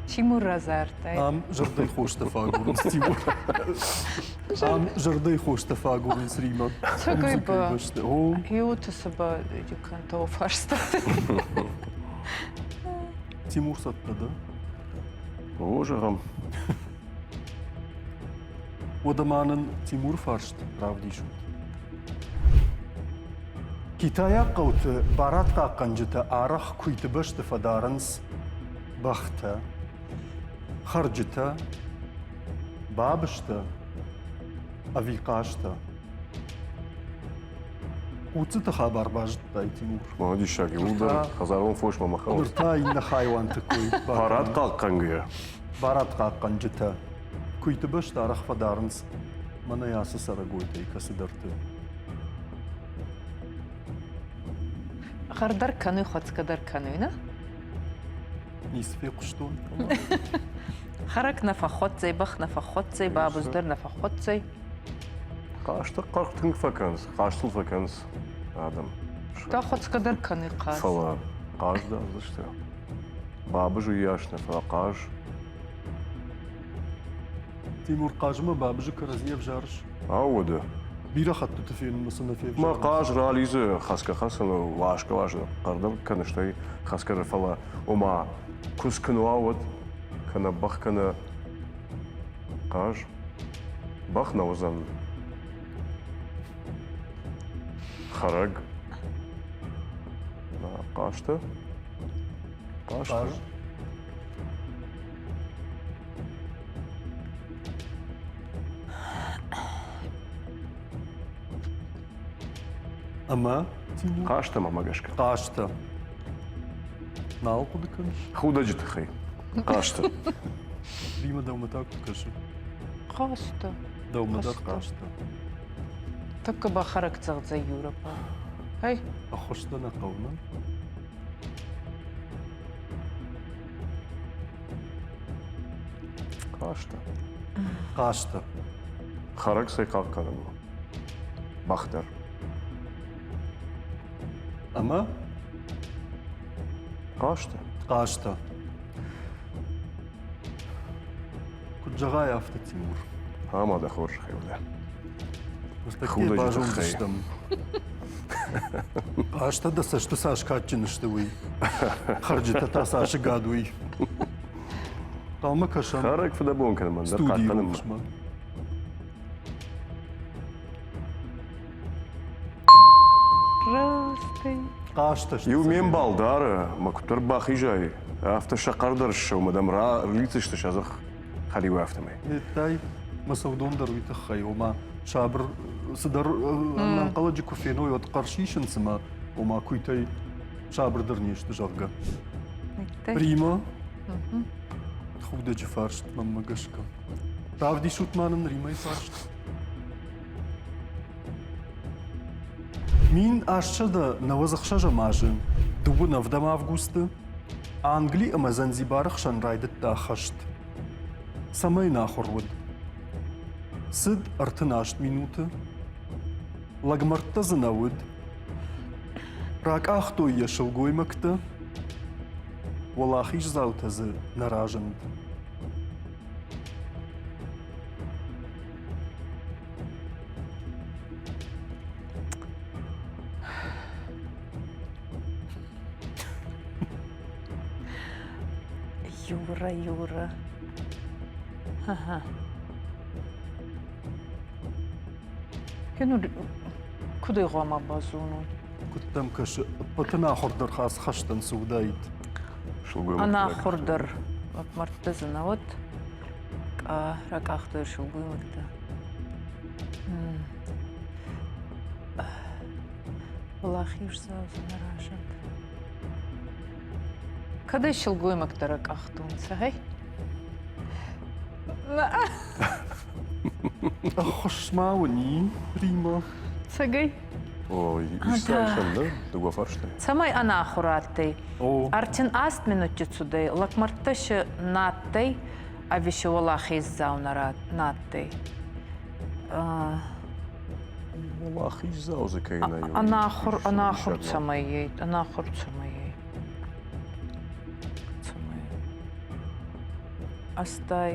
Тимур разартай. Ам зӕрдӕй хостӕ фӕагурынц, Тимур. Ам зӕрдӕй хостӕ фӕагурынц Рима. Цӕгӕй ба. Еуты сыба дикантау фарста. Тимур цӕттӕ дӕ? О, зӕгъӕм. Уӕдӕ ма нын Тимур фарст равдисут. Китайаг хъӕуты барадхъахъхъӕнджытӕ арӕх куыйты бӕсты фӕдарынц бӕхтӕ, хӕрджытӕ, бабызтӕ ӕви хъазтӕ. Хъуццыты хабар базыдтай, Тимур? Мӕ диссаг, иууылдӕр хӕдзарон фосмӕ мӕ хауынц. Ныр та иннӕ хайуанты кой. Барадхъахъхъӕнгӕйӕ. Барадхъахъхъӕнджытӕ куыйты бӕсты арӕх фӕдарынц мӕнӕ ацы цӕрӕгойтӕй кӕцыдӕрты. Хъӕрдӕр кӕны, хуӕцгӕ дӕр кӕны, нӕ? Ницы фехъуыстон. Хӕрӕг нӕ фӕххуӕццӕй, бӕх нӕ фӕххуӕццӕй, бабыз дӕр нӕ фӕххуӕццӕй. Хъазты хъӕр тынг фӕкӕнынц, хъазтыл фӕкӕнынц адӕм. Та хуӕцгӕ дӕр кӕны хъаз. Фӕлӕ хъаз дардзысты. Бабыз уыйас нӕ, фӕлӕ хъаз. Тимур, хъазмӕ бабызы кӕрӕдзи ӕвзарыс? Ау, уӕдӕ. Бирӕ хӕттыты фенынмӕ цы нӕ февзарынц. Мӕ хъаз ралидзы хӕцгӕ-хӕцын, ласгӕ-ласгӕ хъӕрдӕр кӕны, стӕй хӕцгӕ дӕр, фӕлӕ, ома, куыдз куы нӕ уа, уӕд кӕнӕ бӕх, кӕнӕ хъаз. Бӕх нӕ уыдзӕн. Хӕрӕг. Хъазтӕ? Хъазтӕ. Ӕмӕ? Хъазтӕ мӕмӕ гӕсгӕ. Хъазтӕ. Нал хъуыды кӕныс? Худӕджы тыххӕй. Хъазтӕ. Римӕ дӕумӕ та куыд кӕсы? Хъазтӕ. Дӕумӕ дӕр хъазтӕ. Тӕккӕ бахӕрӕг цӕгъдзӕй Европӕ. Эй! Ӕххуыс дӕ нӕ хъӕуы, нӕ? Хъазтӕ. Хъазтӕ. Хӕрӕг цӕй хъахъхъӕнӕг у? Бӕх дӕр. Ӕмӕ? Хъазтӕ. Хъазтӕ. Куыд зӕгъай, афтӕ, Тимур. Ӕмӕ дӕ хорзӕхӕй уыдӕ. Ныртӕккӕ базондзыстӕм. Хъазтӕ дӕ цӕсты цас кадджын сты, уый. Хӕрджытӕ та цас ӕгад, уый. Хъӕумӕ кӕсӕм. Хӕрӕг фыдӕбон кӕны мӕн дӕр Студийы хъахъхъӕнынмӕ. рухсмӕ. Растӕй. Хъазтӕ сты. Иу ме мбал дары, мӕ куыддӕр бахизай, афтӕ сӕ хъӕр дӕр ссӕуы, дӕм ралидздзысты сӕ дзых хӕлиуӕй афтӕмӕй. Неттай, мӕ сӕудон дӕр уый тыххӕй, ома сабыр цыдӕр ӕнӕнхъӕлӕджы куы феной, уӕд хъӕр сисынц ӕмӕ ома куыйтӕй сабырдӕр не сты, зӕгъгӕ. Рима, худӕджы фарст мӕнмӕ гӕсгӕ. Равдисут ма нын Римӕйы фарст. 1896 азы дыууын ӕвдӕм августы Англи ӕмӕ Занзибары хсӕн райдыдта хӕст. Цӕмӕй нахуыр уыд? Цыд 38 минуты. Лӕгмӕрдтӕ дзы нӕ уыд. Ракъахтой йӕ сылгоймӕгтӕ. Уӕлахиздзаутӕ дзы нӕ разынд. Юра, Юра. Ага. Куд ӕй гъӕуама базонон? Куыд дӕм кӕсы, ӕппӕт ӕнахуырдӕр хӕстӕн цы уыдаид? Ӕнахуырдӕр мӕрдтӕ дзы нӕ уыд. Ракъахтой сылгоймӕгтӕ. Уӕлахиздзау дзы нӕ разынд. Кӕд ӕй сылгоймӕгтӕ ракъахтонцӕ, гъей? Ӕххуыс ма уын и, Рима? Цӕгӕй? О, исайсӕн, да? Дыууӕ фарстай. Цӕмӕй ӕнахуыр адтӕй. 38 минутти цудӕй, лӕгмӕрдтӕ си на адтӕй, ӕви си уӕлахездзау на адтӕй. Уӕлахиздзау дзы кӕй нӕй. Ӕнахуыр, ӕнахуыр цӕмӕй ей, ӕнахуыр цӕмӕй ей. Цӕмӕй. Ӕстай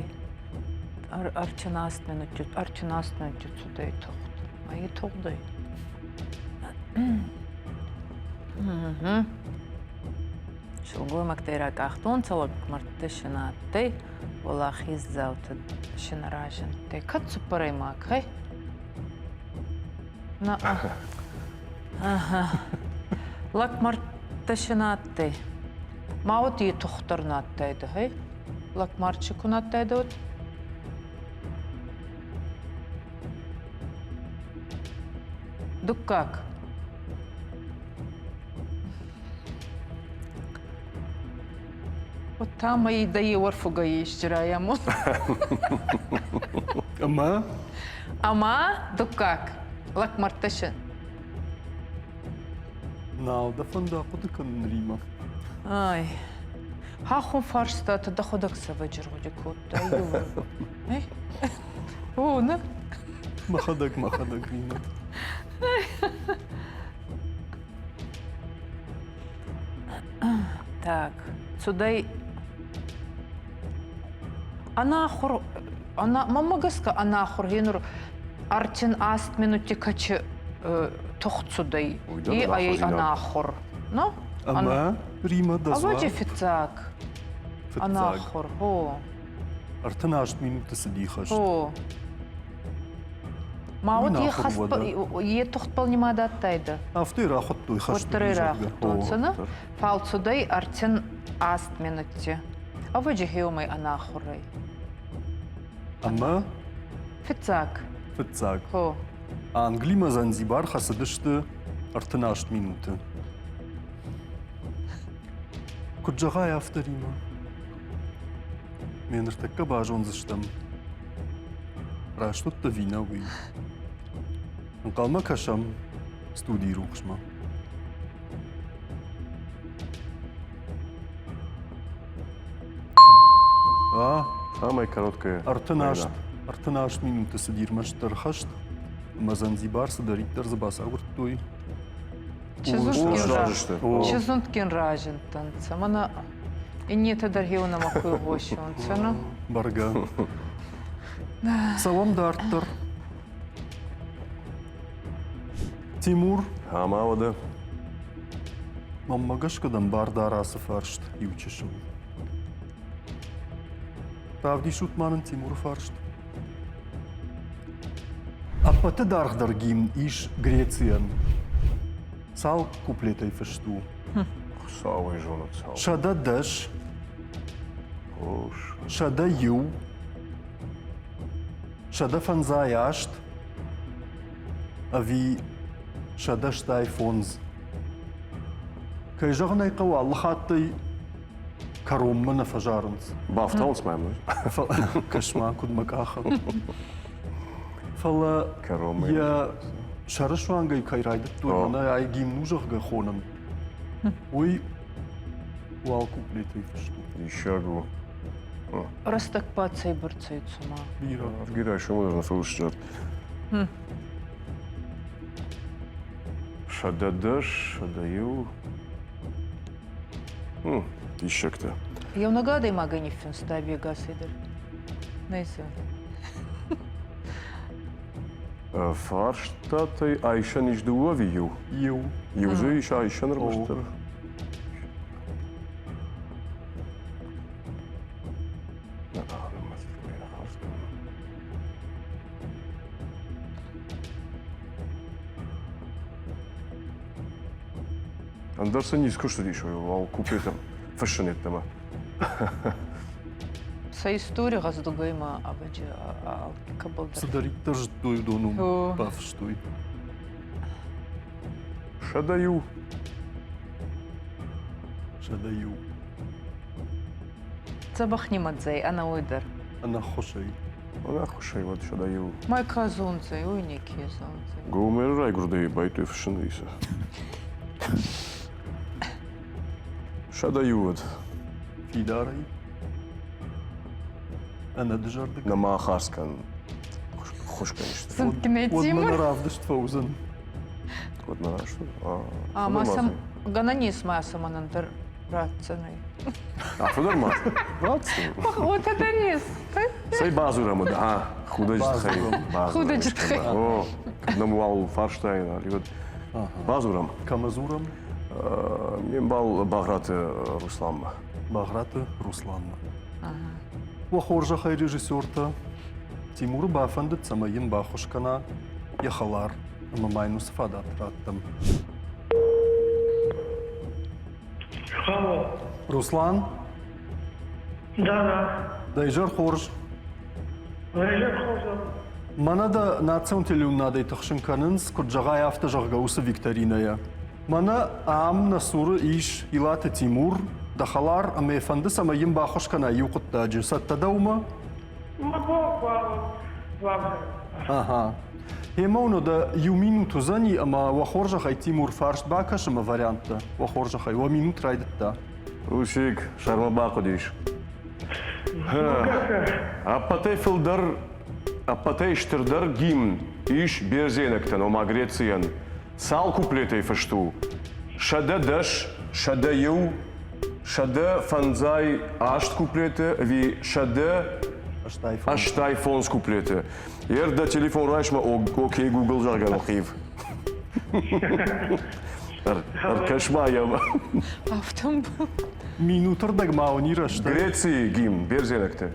38 минутти, 38 минутти цудӕй тугъд. Ма е тугъдӕй. Сылгоймӕгтӕй ракъахтонцӕ лӕгмӕрдтӕ си нӕ адтӕй, уӕлахиздзаутӕ си нӕ разиндтӕй. Кӕд цуппӕрӕймаг, хей? На Лӕгмӕрдтӕ си нӕ адтӕй. Ма уӕд е тухтдӕр нӕ адтайдӕ, хей? Лӕгмард си ку нӕ адтайдӕ, уӕд? Дуккаг. Вот там и да еуӕрфугӕй исчираямон. Ӕма? Ӕма дуккаг. Лӕгмӕрдтӕ си. Нал дӕ фӕнда хъуыды кӕнын, Рима? Ай, хӕххон фарстатӕ дӕхуӕдӕг цӕвӕджы ргъуыды кодтай, Эй? О, нӕ? Мӕхӕдӕг, мӕхӕдӕг, Рима. Так, цудӕй ӕнахур, ӕна, мӕнмӕ гӕсгӕ ӕнахур гъенур 38 минутти качи тухт цудӕй. И ӕй ӕнахур. Ну? Ӕмӕ Рима дӕ Ӕвӕджи фиццаг. Ӕнахур, гъо. 38 минуты цыди хӕст. О. Ма уӕд е тухтбӕл нимад адтайдӕ? Афтӕ рахуыдтой хӕсты. Уӕддӕр ӕй рахуыдтонцӕ, нӕ? Фал цудӕй 38 минутти. Ӕвӕджи хеумӕй ӕнахурӕй. Ӕмӕ? Фыццаг. Фыццаг. Хо. Англимӕ Занзибар хӕцыдысты 38 минуты. Куыд зӕгъай, афтӕ, Рима? Ме ныртӕккӕ базондзыстӕм, раст уыдтӕ ӕви нӕ, уый. Ӕнхъӕлмӕ кӕсӕм студийы рухсмӕ. А? Самая короткая. 38 минуты цыди ӕрмӕстдӕр хӕст, ӕмӕ Занзибар цыдӕриддӕр дзы бацагуырдтой. Чи зундгин разиндтӕнцӕ. Мӕнӕ иннетӕ дӕр хеунӕмӕ ку игъосионцӕ, ну? Бӕргӕ. Цӕуӕм дарддӕр. Тимур. Ӕмӕ уӕдӕ? Мӕнмӕ гӕсгӕ дӕм бар дӕр ацы фарст иу чысыл. Равдисут ма нын Тимуры фарст. Ӕппӕты даргъдӕр гимн ис Грецийӕн. Цал куплетӕй фыст у? Хуыцауӕй зоны цал. 110, 101, 158 ӕви 185. Кӕй зӕгъын ӕй хъӕуы, алы хаттӕй кӕронмӕ нӕ фӕзарынц. Бафтауынц мӕм. Кӕс-ма, куыд мӕ къахы. Фӕлӕ йӕ сӕрысуангӕй кӕй райдыдтой, мӕнӕ ай гимн у, зӕгъгӕ, хонын, уый уал куплетӕй фыст у. Диссаг у. Рӕстӕг бацӕйбӕрцӕй цума. Бирӕ. Бирӕ сомы дӕр нӕ фӕуысджат. 110, 101. Диссӕгтӕ. Еунӕг адӕймагӕй ниффинста ӕвегасӕй дӕр. Нӕ Фарстатӕй айсӕн ис дыууӕ ӕви иу? Иу. Иу дзы ис айсӕн ӕрмӕстдӕр? Ӕндӕр сын ницы куыст уыдис, уал куплетӕм фыссын йеддӕмӕ. Сӕ истори гъӕздугӕй ма ӕвӕджы алкӕбӕл дӕр. Цыдӕриддӕр зыдтой, уыдон уым бафыстой. 101. 101. Дзӕбӕх нимӕдзӕй, ӕнӕуой дӕр. Ӕнӕххуысӕй. Ӕнӕххуысӕй уӕд 101. Май ка зондзӕй, уой неке зондзӕй. Гомеры райгуырдӕй байтой фыссын исы. 101 уӕд. Фидарӕй. Ӕнӕдызӕрдыг. Нӕма хардз кӕн ххуыс кӕнис. Уӕд мӕ равдыст фӕуыдзӕн. Уӕд мӕ раст. Ӕмӕ сӕм гӕнӕн ис ма цӕмӕн ӕндӕр ратдзӕнӕй. Афтӕ дӕр ма ратдзӕн. Вот это рез. Цӕй бадзурӕм уӕд, а, худӕджы тыххӕй. Худӕджы тыххӕй. О, кӕд нӕм уал фарстайы нал и, уӕд бадзурӕм. Кӕмӕ дзурӕм? Ме мбал Баграты Русланмӕ. Баграты Русланмӕ. Уӕ хорзӕхӕй режиссертӕ, Тимуры бафӕндыд, цӕмӕй йын баххуыс кӕна йӕ хӕлар ӕмӕ ма йын уыцы фадат раттӕм. Алло. Руслан? Да, да. Дӕ изӕр хорз. Дӕ изӕр хорз. Мӕнӕ дӕ национ телеуынадӕй тыхсын кӕнынц, куыд зӕгъай, афтӕ зӕгъгӕ, уыцы викторинӕйӕ. Мӕнӕ ам нӕ цуры ис Илаты Тимур, дӕ хӕлар, ӕмӕ йӕ фӕнды, цӕмӕй йын баххуыс кӕнай иу хъуыддаджы. Цӕттӕ дӕ уымӕ? Ага. Гъемӕ уын дӕ иу минут уыдзӕни, ӕмӕ уӕ хорзӕхӕй Тимур фарст бакӕсы мӕ варианттӕ. Уӕ хорзӕхӕй, уӕ минут райдыдта. Русик, сӕрмӕ бахъуыдис. Ӕппӕтӕй фылдӕр, ӕппӕтӕй стырдӕр гимн ис бердзенӕгтӕн, ома Грецийӕн. Цал куплетӕй фыст у? 110, 101, 158 куплеты ӕви 185 куплеты? Ер дӕ телефон райс-ма, окей, Google зӕгъгӕ нылхъив. Ӕркӕс-ма йӕм. Афтӕ Минутырдӕг ма уын и рӕстӕг. Грецийы гимн бердзенӕгты.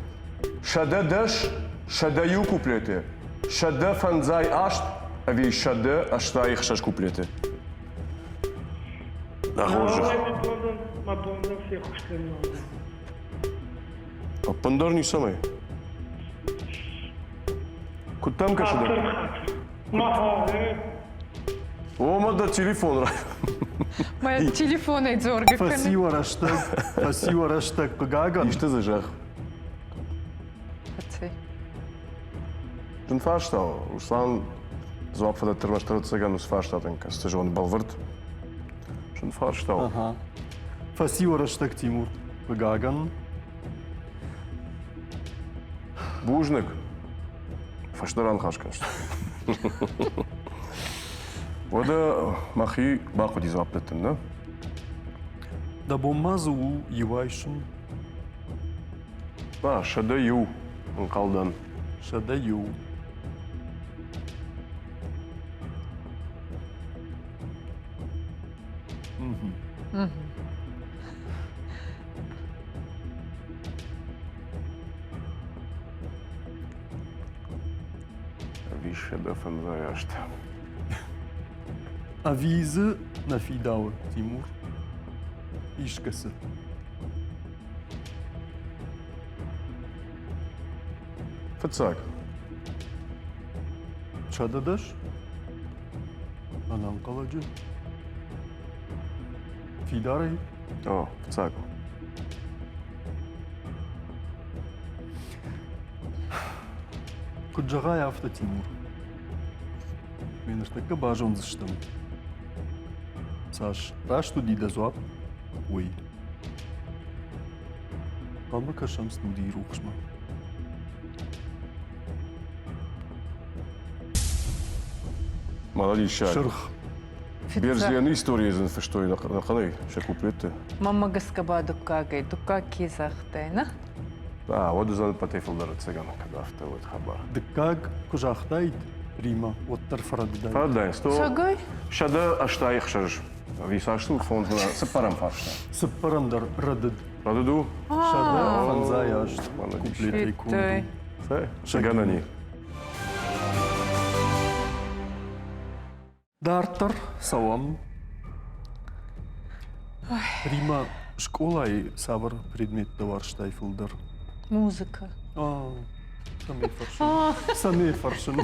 110, 101 куплеты, 158 ӕви 186 куплеты? Дӕ хорзӕх. Мӕ бон дын феххуыс кӕнын. Ӕппындӕр ницӕмӕй. Куыд дӕм кӕсы дӕ? О, мӕ дӕ телефон Мӕ телефонӕй дзоргӕ кӕны. Фӕци рӕстӕг, фӕци рӕстӕг, хъыгагӕн. Исты дзы зӕгъ. Фӕци. Зын фарста у. Руслан дзуапп фӕдӕтты ӕрмӕст ӕвӕццӕгӕн уыцы фарстатӕн, кӕцыты зоны бӕлвырд. Зын фарста у. Ага. Фӕци рӕстӕг, Тимур, хъыгагӕн. Бузныг. Фӕстӕ раныхас кӕныс. Уӕдӕ мӕхи бахъуыди дзуапп дӕттын, нӕ? Дӕ бон ма дзы у иу айсын? Ба, 101, ӕнхъӕлдӕн. 101. Ӕви 150 азтӕ. Ӕви дзы нӕ фидауы, Тимур? Искӕцы? Фыццаг. 110? Ӕнӕнхъӕлӕджы? Фидарӕй? О, фыццаг. Куыд зӕгъай, афтӕ, Тимур. Ме ныртӕккӕ базондзыстӕм, цас раст уыди дӕ дзуапп, уый. Хъуамӕ кӕсӕм студийы рухсмӕ. Молодец. Сырх. Берзианы историйы дзы фыстой нӕхъӕнӕй сӕ куплетты. Мамма гӕсгӕ ба дуккагӕй, дуккаг ке загътай, на? А, уӕд уыдзӕн ӕппӕтӕй фылдӕр ӕцӕгӕн, кӕд афтӕ уӕд хабар. Дыккаг куы загътаид Рима, уӕддӕр фӕрӕдыдаид. Фӕрӕдыдаид. Сто Цӕгӕй? 186 ӕви цас у фондз цыппӕрӕм фарста. Цыппӕрӕм дӕр рӕдыд. Рӕдыд у? 158 куплетӕй конд у. Цӕй, цы гӕнӕн и? Дарддӕр цӕуӕм. Рима, скъолайы цавӕр предметтӕ уарзтай фылдӕр? Музыка. Цӕмӕй фӕрсын? Цӕмӕй фӕрсын?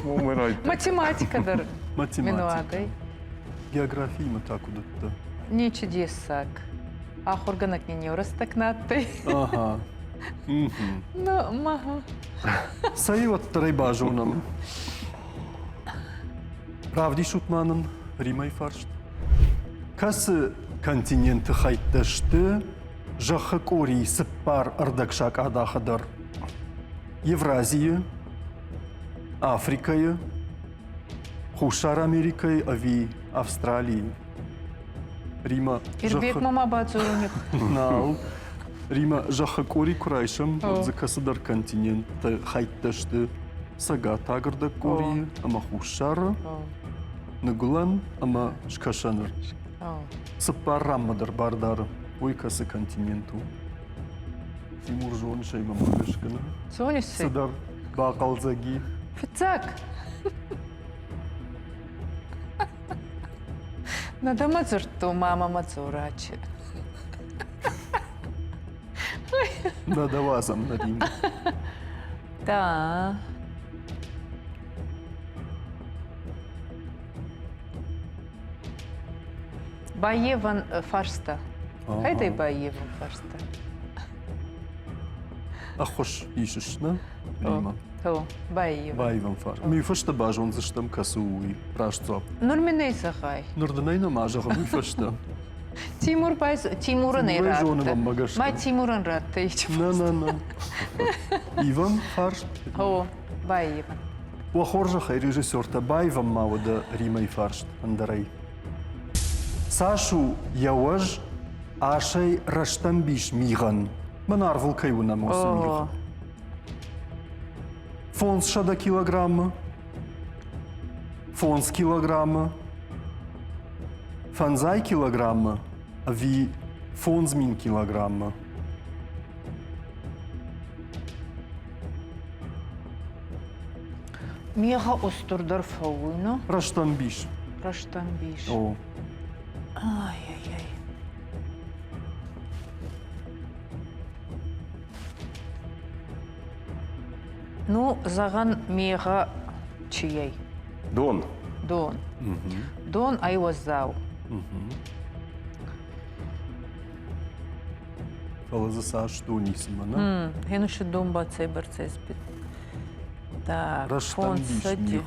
Математика дӕр. Математика. Географиимӕ та куыд уыдтӕ? Ничи дессаг. Ахуыргӕнӕг нин еу рӕстӕг нӕ адтӕй. Ага. Ну, мага. Цӕй уӕддӕр ӕй базонӕм. Равдисут ма нын Римӕй фарст. Кӕцы континенты хӕйттӕ сты Зӕххы къорийы цыппар ӕрдӕгсакъадахы дӕр? Евразийы, Африкӕйы, Хуссар Америкӕйы ӕви Австралийы? Рима, Ирбекмӕ ма бадзурын. Нал. Рима, зӕххы къори куы райсӕм, уӕд дзы кӕцыдӕр континентты хӕйттӕ сты Цӕгатаг ӕрдӕгкъорийы ӕмӕ Хуссары, Ныгуылӕн ӕмӕ Скӕсӕны. Цыппар ранмӕ дӕр бар дары, уый кӕцы континент у? Тимур зоныс ӕй мӕ гӕсгӕ нӕ? Зоныс Цыдӕр бахъӕлдзӕги. Фыццаг. Нӕ дӕ мӕ дзырдтон, мамӕ мӕ дзурачы. Нӕ дӕ уадзӕм, Надин. Да. Байеван фарста. Хайдай байеван фарста. Ӕххуыс исыс, нӕ? Рима. То, байеван. Баивӕм фарст. Ми фӕстӕ базондзыстӕм, кӕцы у уый. Раст дзуапп. Ныр мын ӕй зӕгъай. Ныр дын ӕй нӕма зӕгъын уый фӕстӕ. Тимур байз Тимурӕн ӕй радта. Ма Тимурӕн радта. Нӕ, нӕ, нӕ. Ивӕм фарст? О, баивӕм. Уӕ хорзӕхӕй, режиссертӕ, баивӕм ма уӕдӕ Римӕй фарст ӕндӕрӕй. Цас у йӕ уӕз асӕй рӕстӕмбис мигъӕн? Мӕн арвыл кӕй уынӕм, уыцы мигъ. 500 килограммы, 5 килограммы, 50 килограммы ӕви 5000 килограммы? Мегъӕ устурдӕр фӕууй, но? Рӕстӕмбис. Рӕстӕмбис. О. Ай-яй-яй. Ну, зӕгъӕн, мегъӕ чийӕй? Дон. Дон. Дон ӕй уӕззау. Фӕлӕ дзы цас дон исы мӕнӕ? Хенусы дон ба цӕйбӕрцӕ спит. Так, Рӕстӕмбис мигъ.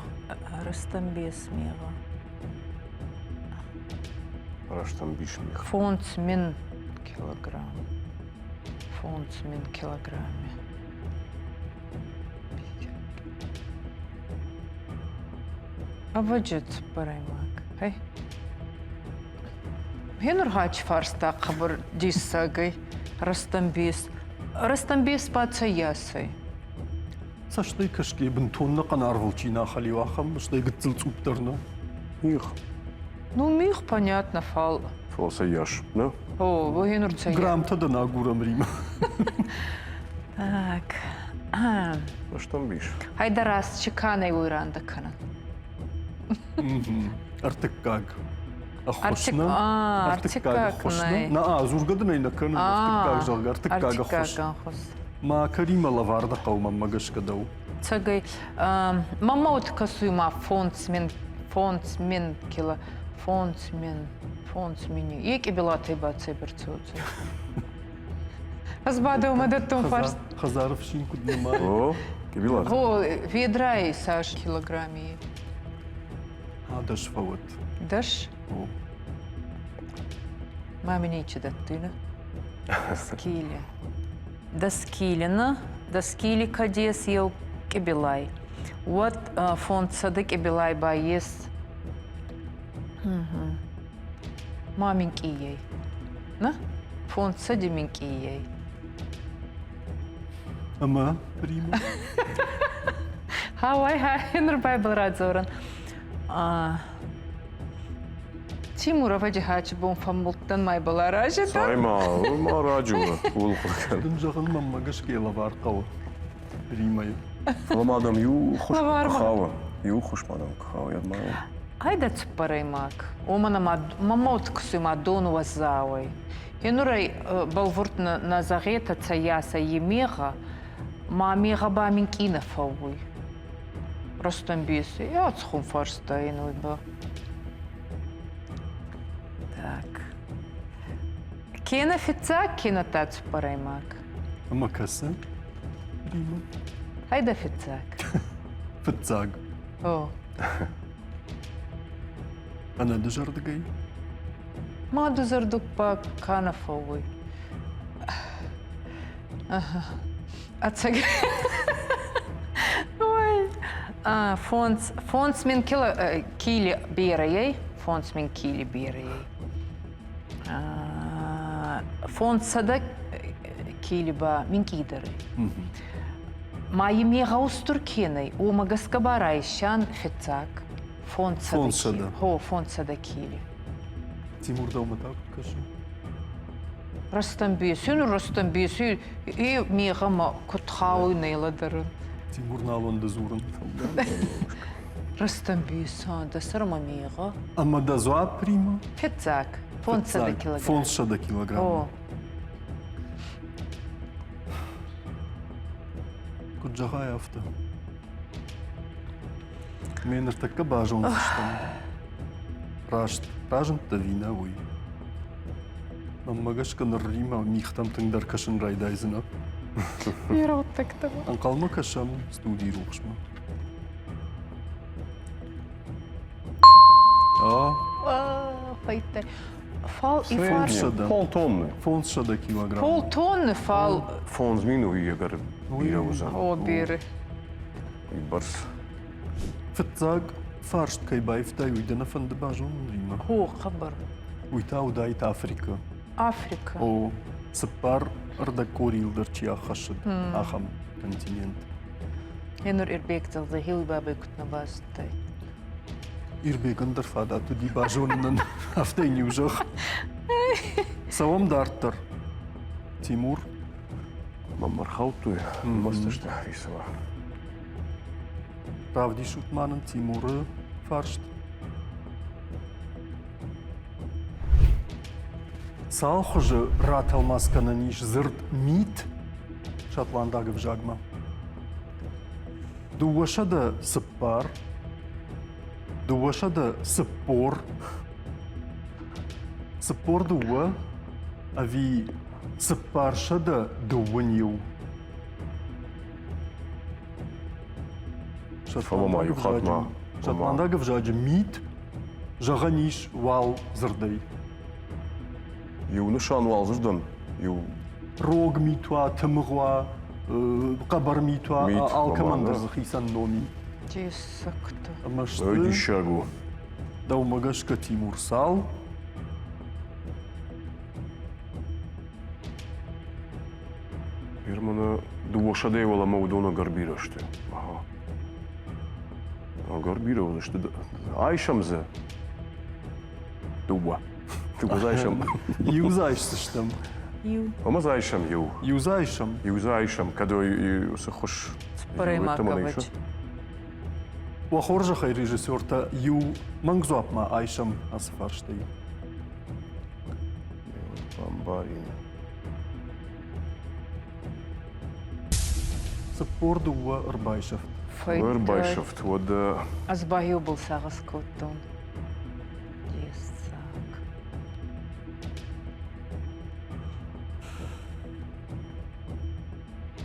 Рӕстӕмбес мегъӕ. Рӕстӕмбис мигъ. 5000 килограмм. 5000 килограмме. Ӕвӕджы цыппӕрӕймаг. Хей. Генургач фарста хъӕбӕр диссагӕй. Рӕстӕмбес. Рӕстӕмбес ба цӕййасӕй? Цӕстӕй кӕсгӕ бынтон нӕхъӕн арвыл чи нӕ ахӕлиу, ахӕм, стӕй гыццыл цъупп дӕр нӕ. Мигъ. Ну, мигъ, понятно, фал. Фал цӕййас, нӕ? О, генур цӕййас. Граммтӕ дӕн агурӕм Римӕ. Так. Рӕстӕмбис. Хайда раст чеканӕй уый рандӕ кӕнын. Ӕртыккаг. Ӕххуыс нӕ? Ӕртыккаг ӕххуыс нӕ? Нӕ, дзургӕ дын ӕй нӕ кӕнын. Ӕртыккаг, зӕгъгӕ, ӕртыккаг ӕххуыс. Ма Карима лӕвар дӕ хъӕуы мӕнмӕ гӕсгӕ дӕу. Цӕгӕй, мӕнмӕ уыд кӕсуй ма фондз мин, 5000 кило, 5000, 5000. Е къибилатӕй бацӕйбӕрцӕуцӕ. Ӕз ба дӕумӕ дӕттон фарст. Хӕдзары фсин куыд нымайы? О, къибилат. О, ведрайы цас килограмм и? А, дӕс фӕуӕд. Дӕс? О. Маме ничи дӕттуй, Скили. Доскилина, Доскили кадес еу къибилай. Уӕд фондсӕдӕ къибилай ба ес ма минкъиййӕй. На? Фондсӕди минкъиййӕй. Ӕмӕ Рима? Хауай, хай, нур байбыл радзорӕн. Тимур ӕвӕджи хачи бон фӕммулдтӕн майбыл арази дӕр. Цай ма, ма раджы у, ууыл хъуыды кӕн. Дын зӕгъын мӕнмӕ гӕсгӕ лӕвар хъӕуы Римайы. Фӕлӕ ма дӕм иу хус хауы, иу хус ма дӕм хауы, йӕ ма. Айда цуппӕрӕймаг. Уомӕн ӕма мӕмӕ уткусуй ма дон уӕззауӕй. Енурӕй бӕлвурд нӕ зӕгъетӕ цӕййасӕ и мегъӕ, ма мегъӕ ба минкъий нӕ фӕууй. Ростомбеси, я цхун фарста ин ба. Так. Кенӕ фиццаг, кенӕ та цуппӕрӕймаг. Ӕма кӕсы, Рима? Хайда фиццаг. Фыццаг. О. Ӕнӕдызӕрдыгӕй? Ма дузӕрдуг ба ка нӕ фӕууй. Ӕцӕг. Ой. Фондз, 5000 кило, кили берӕй, 5000 кили берӕй. 500 кили ба минкъийдӕр ӕй. Ма имӕ устур кенӕй, уомӕ гӕсгӕ ба райсӕн фиццаг 500 кили. Хо, 500 кили. Тимур дӕумӕ та куыд кӕсы? Ростомбеси, ну Ростомбеси и мегъӕмӕ куд хауй нӕ лӕдӕрун. Тимур нал уӕнды дзурын. Ростомбеса, дӕ сӕрмӕ мегъӕ. Ӕмӕ дӕ дзуапп Рима? Фиццаг, 500 килограмм. 500 килограмм. О. Куыд зӕгъай, афтӕ. Ме ныртӕккӕ базондзыстӕм. Раст разындтӕ ӕви нӕ, уый. Мӕнмӕ гӕсгӕ ныр Римӕ мигътӕм тынгдӕр кӕсын райдайдзынӕ. Ирӕттӕгтӕ. Ӕнхъӕлмӕ кӕсӕм студийы рухсмӕ. Фӕйттӕ. Фал и фарс. Полтонны. 500 килограмм. Полтонны фал. 5000 уый ӕгӕр бирӕ уыдзӕн. О, бирӕ. Уый бӕрц. Фыццаг фарст кӕй баивтай, уый дӕ нӕ фӕнды базонын, Римӕ? О, хъӕбӕр. Уый та уыдаид Африкӕ. Африкӕ. О, цыппар ӕрдӕг къорийыл дӕр чи аххӕссыд, ахӕм континент. Енур Ирбег зӕгъдзӕй, бабӕй куыд нӕ базыдтай? Ирбегӕн дӕр фадат уыди базонынӕн, афтӕ йын иу зӕгъ. Цӕуӕм дарддӕр. Тимур. Мӕм ӕрхаудтой мастысты хицауа. Равдисут ма нын Тимуры фарст. Цал хуызы ратӕлмац кӕнӕн ис дзырд мит шотландаг ӕвзагмӕ? 204, 240, 42 ӕви 421? Фӕлӕ ма иу хатт ма. Шотландаг ӕвзаджы мит зӕгъӕн ис уал дзырдӕй. Иу нысан уал дзырдӕн, иу Рог мит уа, тымыгъ уа, хъӕбӕр мит уа, алкӕмӕн дӕр дзы хицӕн ном и. Диссӕгтӕ. Ӕмӕ сты. Диссаг у. Дӕумӕ гӕсгӕ Тимур цал? Германы дыууӕсӕдӕй уӕлӕмӕ уыдон ӕгӕр бирӕ сты. Ага. Ӕгӕр бирӕ уыдысты. Айсӕм дзы дыууӕ. Дыууӕ дзы айсӕм. Иу дзы айсдзыстӕм. Иу. Ӕмӕ дзы айсӕм иу. Иу дзы айсӕм? Иу дзы айсӕм, кӕд уыцы ххуыс Цыппӕрӕймаг кӕвӕч. Уӕ хорзӕхӕй, режиссертӕ, иу мӕнг дзуапп ма айсӕм ацы фарстӕй. Бамбарин. 42 ӕрбайсӕфт. Ӕрбайсӕфт, уӕд... Ӕз ба иубыл сагъӕс кодтон. Дессаг.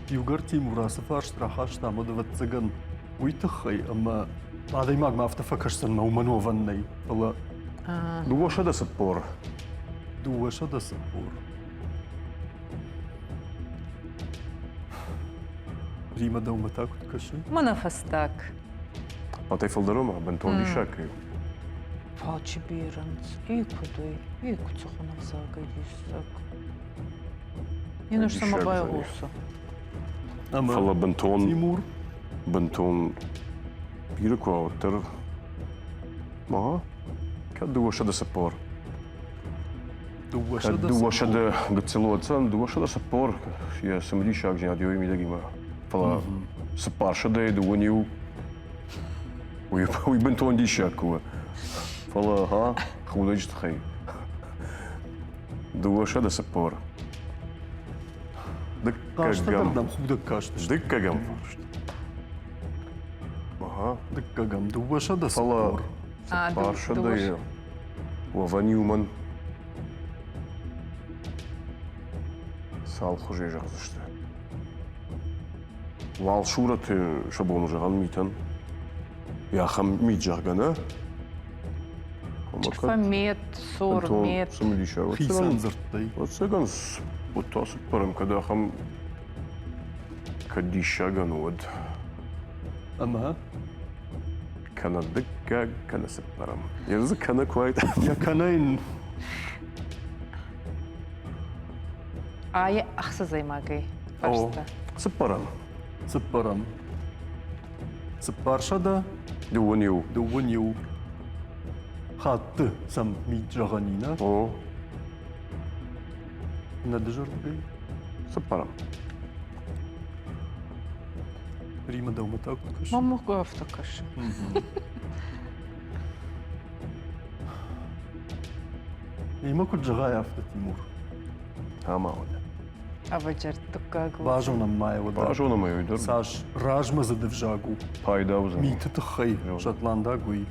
Иугӕр Тимур ацы фарст рахаста, уӕд, ӕвӕццӕгӕн, уый тыххӕй, ӕмӕ адӕймагмӕ афтӕ фӕкӕсдзӕн, мӕ уымӕн уӕвӕн нӕй, фӕлӕ... 240. 240. Рима дӕумӕ та куыд кӕсы? Мӕнӕ фӕстаг. Атӕй фылдӕр ма бынтон диссаг кӕй у. Фалчи берӕнц, и куыдӕй, и куыд цыхуын ӕвзагӕй диссаг. Не сама байгъуса. Фӕлӕ бынтон Тимур бынтон бирӕ куы уӕддӕр ма кӕд 240. Кӕд 200 гыццыл уӕддзӕн, 240 йӕ цымыдисагдзинад йӕ мидӕгимӕ. Фӕлӕ цыппарсӕдӕйы дыууын иу уый бынтон диссаг куы у. Фӕлӕ ха, худӕджы тыххӕй. 240. Дыккӕгӕм. Дӕм худӕг кастысты. Дыккӕгӕм фарст. Ага. Дыккӕгӕм 240. Фӕлӕ цыппарсӕдӕйы уӕвӕн иумӕн цал хуызӕй зӕгъдзысты? Уал сурӕты сӕ бон зӕгъӕн митӕн. Ахӕм мит зӕгъгӕ нӕ? Фӕмет, сормет. Цымыдисаг. Хицӕн дзырдтӕй. Ӕцӕгӕн, уӕд та цыппӕрӕм, кӕд ахӕм кӕд диссагӕн уӕд. Ӕмӕ? Кӕнӕ дыккаг, кӕнӕ цыппӕрӕм. Йе дзы кӕнӕ куы айт. Йӕ кӕнӕ йын Ай ӕхсӕзӕймагӕй фарста. Цыппӕрӕм. Цыппӕрӕм. 400? 21. 21. Хатты сӕм мит зӕгъӕн и, нӕ? О. Нӕ дызӕрдыгӕй? Цыппӕрӕм. Рима дӕумӕ та куыд кӕсы? Мӕм афтӕ кӕсы. Имӕ куыд зӕгъай, афтӕ, Тимур. Ӕмӕ уӕдӕ. Ӕвӕджӕрд дыккаг. Базонӕм ма йӕ уӕдӕ. Базонӕм ӕй уый дӕр. Цас размӕдзыд ӕвзаг у. Пайда уыдзӕн. Миты тыххӕй шотландаг уый.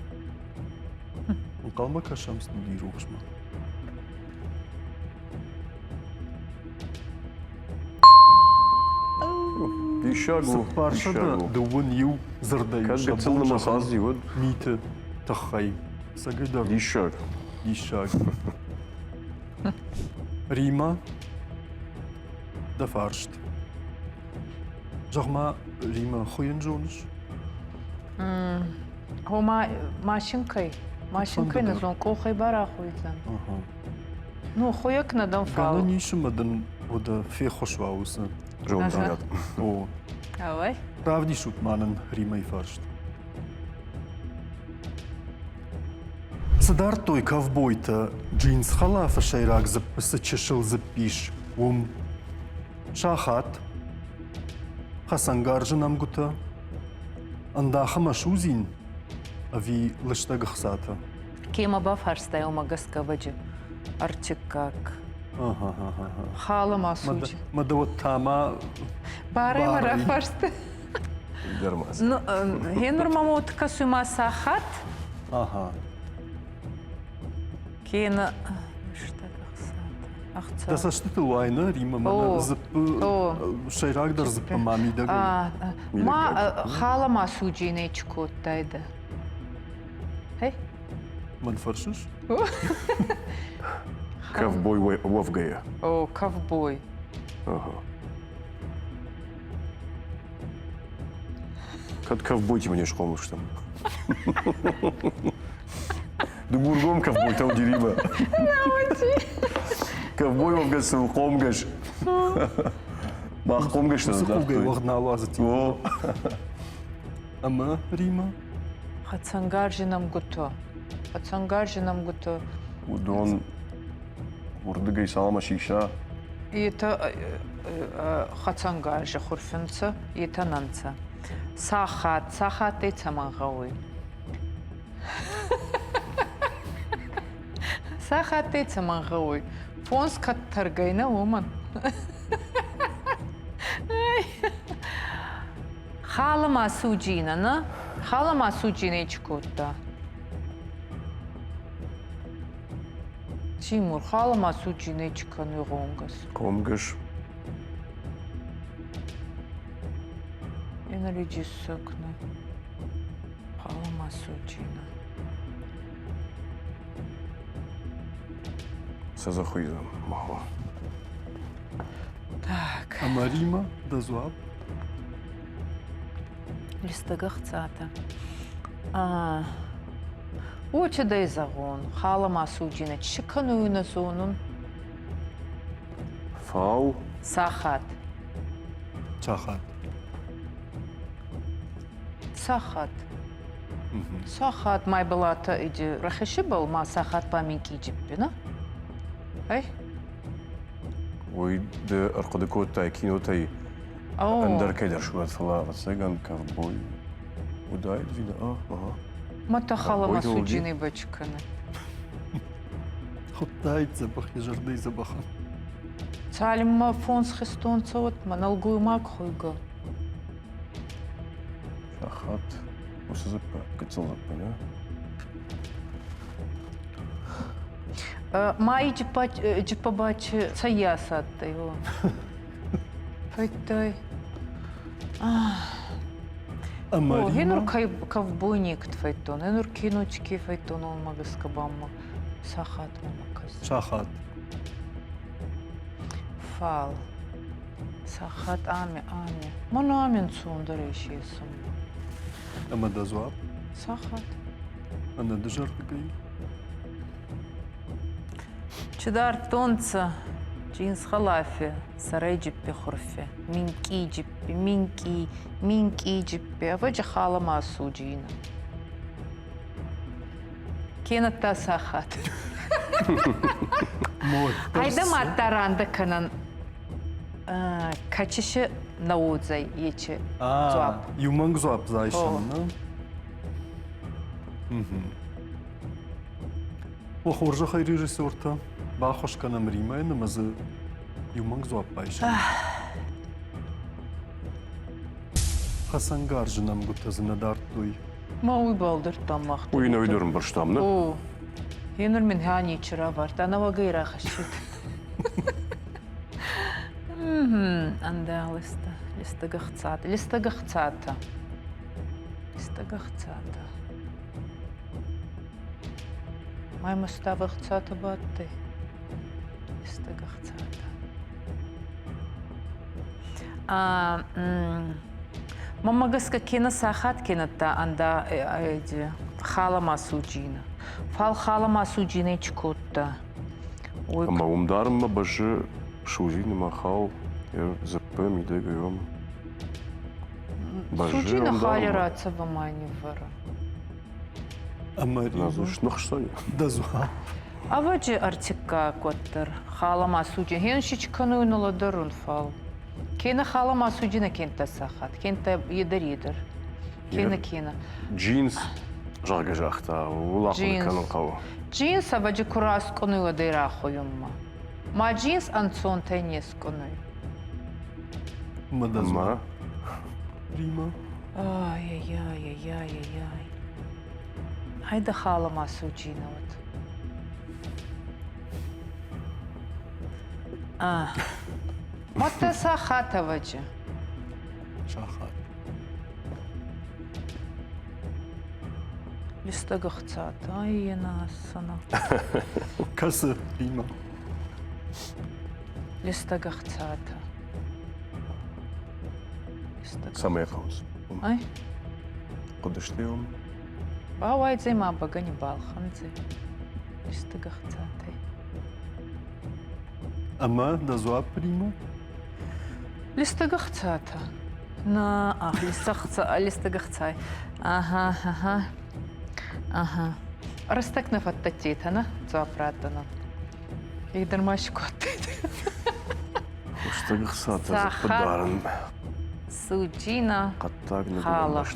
Ӕнхъӕлмӕ кӕсӕм студийы рухсмӕ. Диссаг у. 421 дзырдӕй. Кӕд гыццыл нымӕц ази уыд. Миты тыххӕй. Цӕгӕйдӕр. Диссаг. Диссаг. Рима, дӕ фарст. Зӕгъ-ма, Рима, хуыйын зоныс? Ома машинкӕй. Машинкӕй нӕ зон, къухӕй барахуйдзӕн. Ну, хуйӕг нӕ дӕм фал. Гӕнӕн ис ӕмӕ дын уӕдӕ феххуыс уа уыцы зондзинад. О. Давай. Равдисут ма нын Римӕйы фарст. Цы дардтой ковбойтӕ джинс хӕлафы сӕйраг дзыппы цы чысыл дзыпп ис, уым? Сахат, хӕцӕнгарзы нӕмгуытӕ, ӕндах ӕмӕ судзин ӕви лыстӕг ӕхцатӕ? Кемӕ бафарстай, уымӕ гӕсгӕ вӕджы ӕртыккаг. Халы ма суджы. Мӕ дӕ уӕд та ма Барӕй мӕ рафарста. Ну, генур ма мот кӕсуй ма сахат. Ага. Кена Дӕ цӕстытыл уайны Римма мӕнӕ дзыппы сӕйрагдӕр дзыппы ма мидӕгӕй. Ма хала ма суджинӕй чи кодтайдӕ? Хей? Мӕн фӕрсыс? Ковбой уӕвгӕйӕ. О, ковбой. Ага. Кӕд ковбойтимӕ не схъомыл стӕм. Дыгургом ковбойтау деримӕ. Ковбой уӕвгӕ цы хъомгӕс. Мах хъомгӕс нӕ Уыцы хъугӕй уӕгъд нал уадзы. О. Ӕмӕ Рима? Хӕцӕнгарзы нӕмгуытӕ. Хӕцӕнгарзы нӕмгуытӕ. Уыдон уырдыгӕй цалынмӕ сиса. Етӕ хӕцӕнгарзи хурфи нцӕ, етӕ нӕ нцӕ. Сахат, сахаттӕй цӕмӕн гъӕуй? Сахаттӕй цӕмӕн гъӕуй? Фонс кӕд тӕргай нӕ уомӕн. Хала ма суджина, нӕ? Хала ма суджинӕй чи кодта? Тимур, хала ма суджинӕй чи кӕнуй гъонгӕс? Гъонгӕс. Энергисокны. Хала ма суджина. Це захуйзам могла. Так. Ӕмӕ Рима, дӕ дзуапп? Листӕг ӕхцатӕ. Уотӕ зӕгъон, хала ма суджинӕ чи кӕнуй нӕ зонун. Фау. Сахат. Сахат. Сахат. Сахат май балата иди рахешибал ма сахат паминки джиппина. Ай? Уый ды ӕрхъуыды кодтай кинотӕй ӕндӕр кӕйдӕр сурӕт, фӕлӕ ӕвӕццӕгӕн ковбой уыдаид вида. Ага. Мата халама суджины бачканы. Хуыдтаид дзӕбӕх йӕ зӕрдӕйы дзӕбӕхӕн. Цалынмӕ фондз хистон цӕуӕт, мӕ нӕлгоймаг хуйгӕ. Сахат уыцы дзыппы, гыццыл дзыппы, нӕ? Майы джиппабачы цӕййас адтӕй, Фӕдтай. Ӕмӕ О, гъенур ковбойникт фӕдтон, гъенур киночки фӕдтон, онмӕ гӕсгӕ ба ма сахатмӕ ма кӕсун. Сахат. Фал сахат ами, ами. Мӕн ами ӕнцондӕр исесун. Ӕмӕ дӕ дзуапп? Сахат. Ӕнӕдызӕрдыгӕй? Чи дардтонцӕ джинс-хӕлафи, сӕрӕй джиппи хурфи, минкъий джиппи, минкъий, минкъий джиппи, ӕвӕджи халӕ ма суджийнӕ. Кенӕдта сахат. Айда мадта рандӕ кӕнӕн кӕчиси нӕ уодзӕй ечи дзуапп. Иу мӕнг дзуапп зайсӕн, нӕ? О, хорзӕхӕй режиссертӕ, баххуыс кӕнӕм Римӕйӕн ӕмӕ дзы иу мӕнг дзуапп байсӕм. Хӕцӕнгарзы нӕмгуытӕ дзы нӕ дардтой. Ма уый балдӕрдтам мах. Уый нӕ уый дӕр ӕмбӕрстам, нӕ? О, еныр мин ха ничи равардта, нӕуӕгӕй рахӕссид. Андалыста, листӕг ӕхцатӕ, листӕг ӕхцатӕ, листӕг ӕхцатӕ. Май мӕстав ӕхцатӕ бадтӕй, листӕг ӕхцатӕ. Мӕнмӕ гӕсгӕ кенӕ сахат кенӕдта ӕнда халама суджина. Фал халама суджинӕй чи кодта? Ӕмӕ уым дарынмӕ бӕззы судзины махау йӕ дзыппы мидӕгӕй уым. Судзины хали рацӕвӕ ма ниввӕры. Ӕмӕ сныхсдзӕни. Дӕ дзуапп. Ӕвӕджи ӕртиккаг уӕддӕр халама суджи хеншич кӕнуй нӕлӕдӕрун, фал кенӕ халама суджи нӕ кентӕ сахат, кентӕ едӕр едӕр, кенӕ кенӕ. Джинс, зӕгъгӕ загъта, ууыл ахъуыды кӕнын хъӕуы. Джинс ӕвӕджи ку раскъунуй, уӕд ӕй рахуйунмӕ. Ма джинс ӕнцонтӕй не скъунуй. Ма дӕ Рима. Ай-яй-яй-яй-яй-яй. Айда халама суджина вот. А. Мадта сахат ӕвӕджи. Сахат. Листӕг ӕхцатӕ, ай ӕнӕсана. Кӕсы Рима. Листӕг ӕхцатӕ. Цӕмӕй хъӕуынц? Ай? Хъуыдысты уым? Бауайдзӕй ма бӕгӕни балхӕндзӕй. Листӕг ӕхцатӕй. Ӕмӕ дӕ дзуапп Рима? Листӕг ӕхцатӕ. На, ах, листӕг ӕхцай. Ага, ага. Ага. Рӕстӕг нӕ фӕддӕттетӕ, нӕ? Дзуапп раттӕнӕн. Егдӕр ма скодтайдӕ. Лыстӕг ӕхцатӕ дзыппы дарын. Суджина. Хъӕддаг ныгуылӕн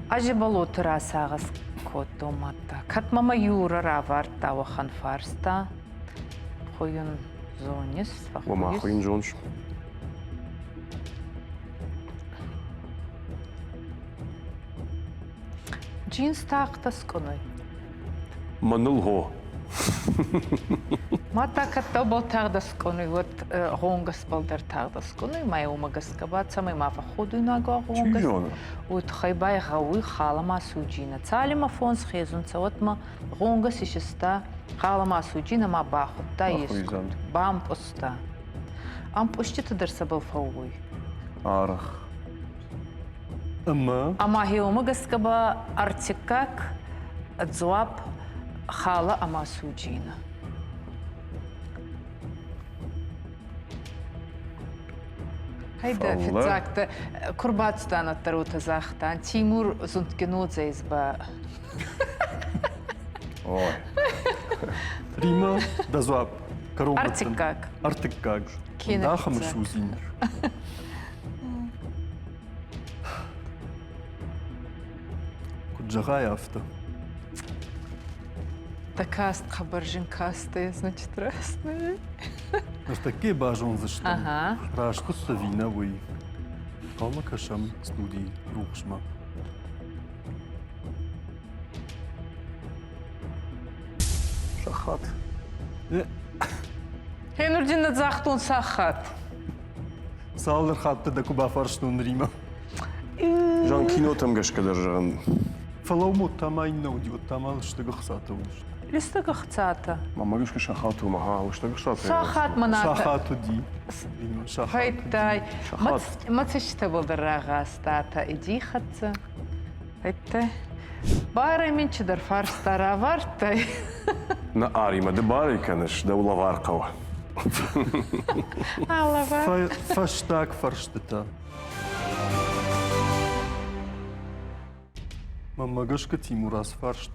Азиболоты расагъӕс кодтон мадта. Кӕд мӕмӕ Юра равардта уӕхӕн фарста, хуйун зонис, Ома хуйун зонис. Джинс тагъдта скъуыны. Мӕныл гъо. Мадта кӕд дӕубӕл тагъд ӕскъуынуй, уӕд гъонгӕсбӕл дӕр тагъд ӕскъуынуй, ма уомӕ гӕсгӕ ба цӕмӕй ма фӕхходуйнаг уа гъонгӕс, уой туххӕй ба гъӕуй халӕ суджинӕ. Цалинмӕ фонс хезунцӕ, уӕдмӕ гъонгӕс исиста халӕ суджинӕ ма бахудта ескуд, бампъузта. Ӕмпъузтитӕ дӕр цӕбӕл фӕууй? Аргъ. Ӕмӕ? Ӕма гъеуомӕ гӕсгӕ ба ӕртиккаг дзуапп халӕ ӕма суджийнӕ. Хайдӕ, фиццагтӕ ку рбацудан, уӕддӕр уотӕ загътан, Тимур зундгинодзӕй ба. Ой. Рима, дӕ дзуапп. Ӕртиккаг. Ӕртиккаг. Дахӕмы судзин. Куыд зӕгъай, афтӕ. Да каст хъӕбӕрзын кастӕй, значит, разные. Ныртӕккӕ базондзыстӕм, раст куыд ӕви нӕ, уый. Хъуамӕ кӕсӕм студийы рухсмӕ. Сахат. Хенурджин нӕ загътон сахат. Цалдӕр хатты дӕ куы бафарстон Римӕ. Жан кинотӕм гӕсгӕ дӕр зӕгъын. Фӕлӕуу, та ма иннӕ уыди, уӕд та ма лыстӕг ӕхцатӕ уыдысты. Лыстӕг ӕхцатӕ. Мамӕ гӕсгӕ сахат у, ага, лыстӕг ӕхцатӕ. Сахат мӕнӕ. Сахат уыди. Сахат. Хайттай. Мӕ цӕстытӕбӕл дӕр рагъӕстатӕ иди хӕццӕ. Хайттай. Барӕй мин чидӕр фарста равардтай. Нӕ Аримӕ, ды барӕй кӕныс, дӕу лӕвар хъӕуы. Фӕстаг фӕрстытӕ. Мӕнмӕ гӕсгӕ Тимураз фарст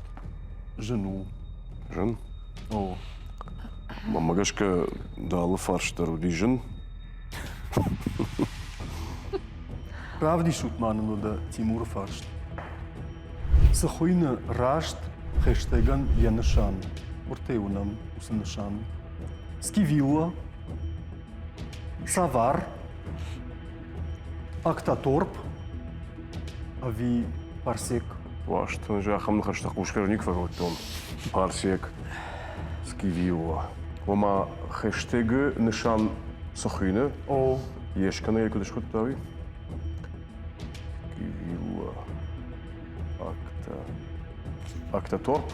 зын у. Зын? О. Мӕнмӕ гӕсгӕ дӕ алы фарст дӕр уыди зын. Равдисут ма нын уӕдӕ Тимуры фарст. Цы хуыйны раст хӕстӕгӕн йӕ нысан? Уыртӕй уынӕм уыцы нысан. Скивилла, Савар, Октаторп ӕви Парсек? Уастӕн ахӕм ныхӕстӕ хъусгӕ никуы фӕкодтон. Парсек, Скивилла. Ома хештегы нысан цы хуыйны? О. Йе скӕнӕг куыд схуыдта уый? Скивилла. Акта. Актаторп.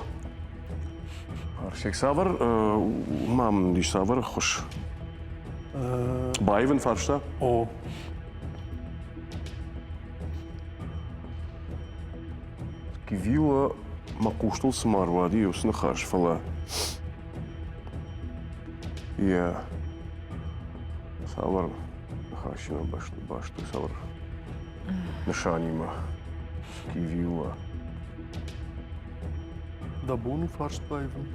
Парсек цавӕр мам ис цавӕр ӕххуыс? Баивын фарста? О. Скивилла мӕ хъустыл цыма руади уыцы ныхас, фӕлӕ йӕ цавӕр ныхасимӕ баст у, цавӕр нысанимӕ Скивилла? Дӕ бон у фарст баивын?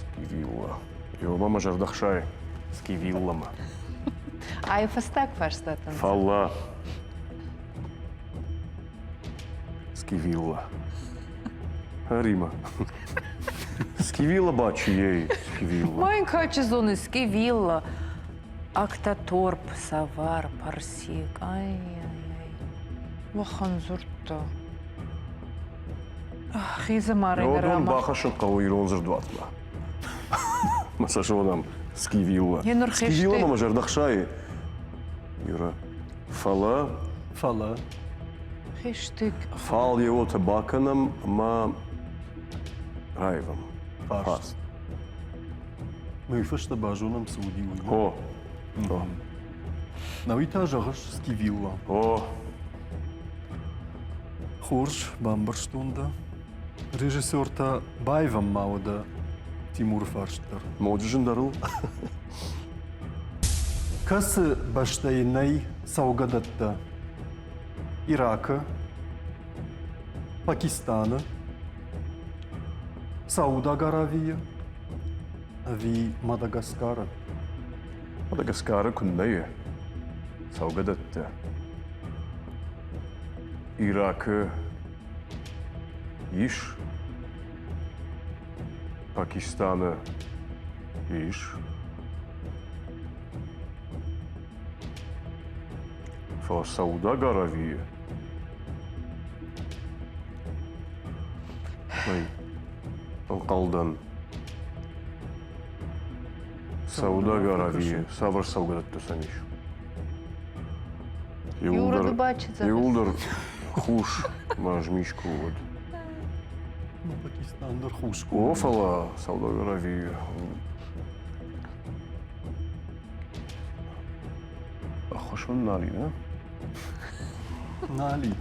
Скивилла. Ёма мӕ зӕрдӕ хсайы Скивилламӕ. Ай фӕстаг фарстатӕн. Фӕлӕ Скивилла. Рима. Скивилла ба чией? Скивилла. Маленькая зоны Скивилла. Актаторп, Савар, Парсик. Ай-яй-яй. Уӕхӕн дзурдтӕ. Хъизӕмарӕй дӕр Уыдон бахӕссын хъӕуы ирон дзырдуатмӕ. Мӕ сӕ зонӕм Скивилла. Скивилла мӕ зӕрдӕ хсайы. Юра. Фӕлӕ. Фӕлӕ. Хестыг. Фал еуотӕ бакӕнӕм ӕма раивӕм. Фарст. Мы фӕстӕ базонӕм, цы уыди, уый. О. О. Науи та зӕгъыс Скивилла. О. Хорз, бамбӕрстон дӕ. Режиссертӕ баивӕм ма уӕдӕ Тимуры фарст дӕр. Ноджы зындӕр у. Кӕцы бӕстӕйы нӕй цӕугӕдӕттӕ? Иракы, Пакистаны, Саудаг Аравийы ӕви Мадагаскары? Мадагаскары куыннӕ и цӕугӕдӕттӕ. Иракы ис, Пакистаны ис. Фӕлӕ Саудаг Аравийы Ой, ӕнхъӕлдӕн. Саудаг Аравийы цавӕр цӕугӕдӕттӕ сӕм ис? Иууылдӕр, иууылдӕр хус ма змис куы уыд. Ну, Пакистан дӕр хус куы О, фӕлӕ Саудаг Аравийы ӕххуыс мын нал и, нӕ? Нал и.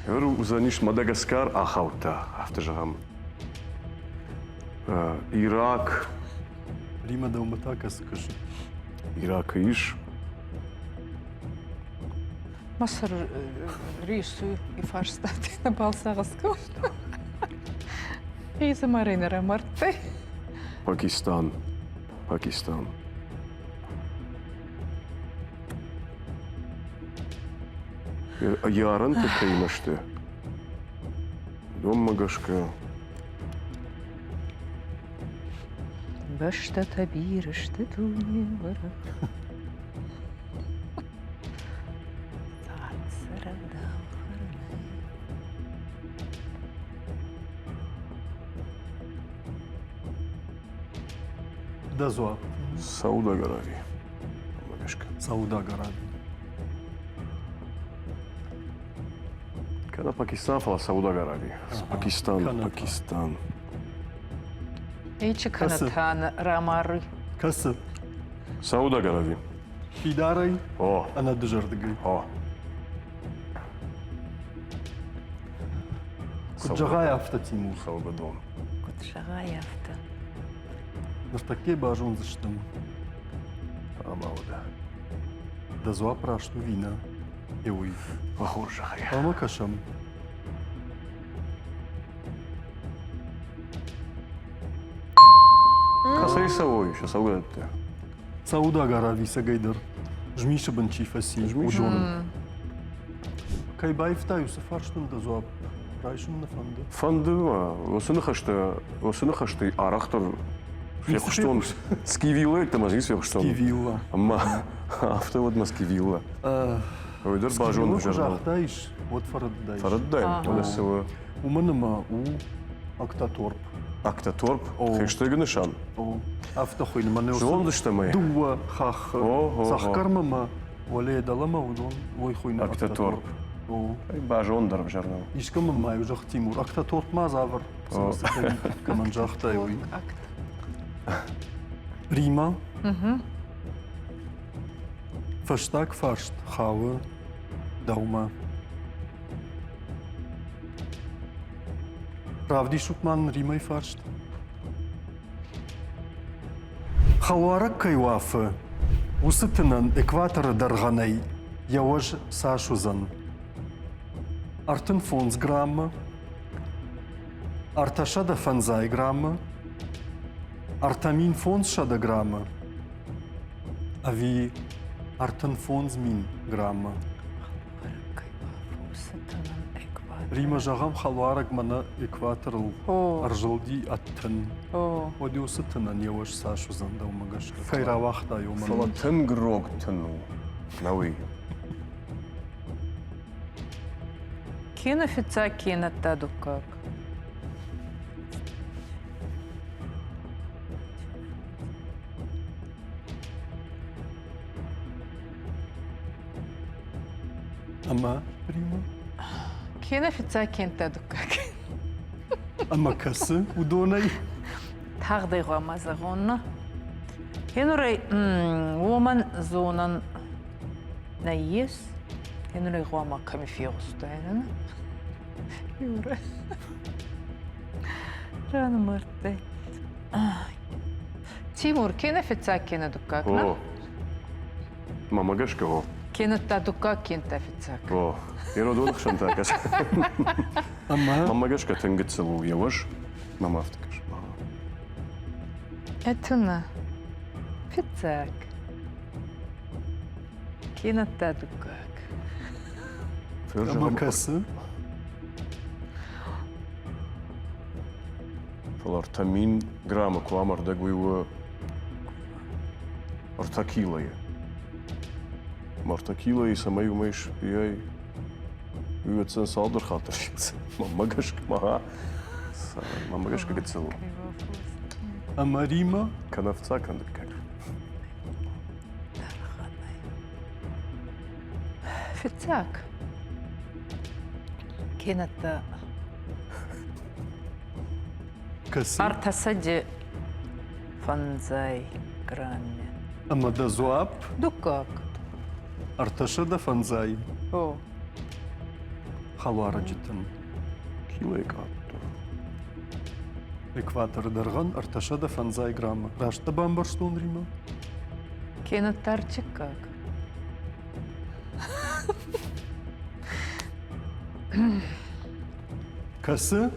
Ныр уыдзӕнис Мадагаскар ахаудта, афтӕ зӕгъӕм. Ирак. Рима дӕумӕ та кӕцы кӕсы? Иракы ис. Мӕ сӕр рисуй и фарстати нӕбал сагъӕс кодта. Хъизӕмарӕй нӕ рамардтай. Пакистан. Пакистан. Йӕ арӕнтӕ кӕимӕ сты, уыдонмӕ гӕсгӕ Бӕстӕтӕ бирӕ сты дуне уӕрӕх. Цард цӕрӕгдау хӕрынӕй. Дӕ дзуапп. Саудаг Арави. Гӕсгӕ. Саудаг Арави. Кӕнӕ Пакистан, фӕлӕ Саудаг Арави. Пакистан, Пакистан. Эчи кӕнӕ та рамары. Кӕсы. Саудаг Арави. Фидарӕй? О. Ӕнӕдызӕрдыгӕй? О. Куыд зӕгъай, афтӕ, Тимур. Цӕугӕдон. Куыд зӕгъай, афтӕ. Ныртӕккӕ базондзыстӕм. Ӕмӕ уӕдӕ. Дӕ дзуапп раст у ви нӕ? Уый. Хорзӕхӕй. Ӕмӕ кӕсӕм. Кӕцӕй цӕуой сӕ цӕугӕдӕттӕ? Саудаг Арави дӕр змисы бын чи фӕци, уыдоны. Кӕй баивтай, уыцы фарст ын дӕ дзуапп райсын нӕ фӕнды? Фӕнды мӕ. Уыцы ныхӕстӕ, уыцы ныхӕстӕй арӕхдӕр фехъуыстон. Скивилла йеддӕмӕ ницы фехъуыстон. Скивилла. Ӕмӕ афтӕ уӕд мӕ Скивилла. Уый дӕр базоны куы загътаис, уӕд фӕрӕдыдаис. Фӕрӕдыдаин, уӕдӕ цы у? Уымӕн ӕмӕ у Октаторп. Октаторп? Хештег нысан? О, афтӕ хуыйны. Мӕнӕ Зондыстӕм ӕй? Дыууӕ хаххы. Цӕхгӕрмӕ мӕ уӕле дӕлӕмӕ уыдон уый хуыйны Октаторп. О. Базон дӕр ӕвзӕр нӕу. Искӕмӕн ма иу зӕгъ, Тимур, Октаторп ма завӕр. Кӕмӕн загътай, уый. Рима? Фӕстаг фарст хауы дӕумӕ. Равдисут ма нын Римӕй фарст. Хӕлуарӕг кӕй уафы, уыцы тынӕн экваторы дӕргъӕнӕй йӕ уӕз цас уыдзӕн? 35 граммы, 350 граммы, 3500 граммы ӕви 35 000 граммы? Римӕ, зӕгъӕм, хӕлуарӕг мӕнӕ экваторыл ӕрзылди ӕд тын. Уӕд уыцы тынӕн йӕ уӕз цас уыдзӕн дӕумӕ гӕсгӕ? Кӕй рауагътай уымӕн? Фӕлӕ тынг рог тын у, нӕуый. Кенӕ фыццаг, кенӕ та дуккаг. Ӕмӕ, Рима? Кенӕ фыццаг, кенӕ дуккаг. Ӕмӕ кӕцы уыдонӕй? Тагъдӕй гъуамӕ зӕгъон, Енурӕй уомӕн зонӕн нӕййес. Енурӕй гъуама кӕми фегъустайнӕ. Юра. Ранымардтай. Тимур, кенӕ фыццаг, кенӕ дуккаг, нӕ? О. Мамӕ гӕсгӕ, о. Кенӕ та дуккаг, кенӕ та фыццаг. О, Еродоны хсӕн та кӕс. Ӕмӕ? Мамӕ гӕсгӕ тынг гыццыл у йӕ уӕз. Мамӕ афтӕ кӕс. Это на. Фыццаг. Кенӕдта дуккаг. Ӕмӕ кӕсы? Фӕлӕ 3000 граммы куы амӕрдӕг, уый у 3 килойы. Ӕртӕ килойы цӕмӕй уымӕй сбийай, уый уыдзӕн цалдӕр хатты Мӕнмӕ гӕсгӕ ма мӕнмӕ гӕсгӕ гыццыл у. Ӕмӕ Римӕ? Кӕнӕ фыццаг, кӕнӕ дыккаг. Фыццаг. Кенӕдта Кӕцы? Ӕртӕсӕджы фӕндзай грамме. Ӕмӕ дӕ дзуапп? Дуккаг. 305. О. Хӕлуарӕджы тын. Килойы къаддӕр. Экваторы дӕргъӕн 305 граммы. Раст дӕ бамбӕрстон, Рима? Кенӕдта ӕртыккаг. Кӕсы?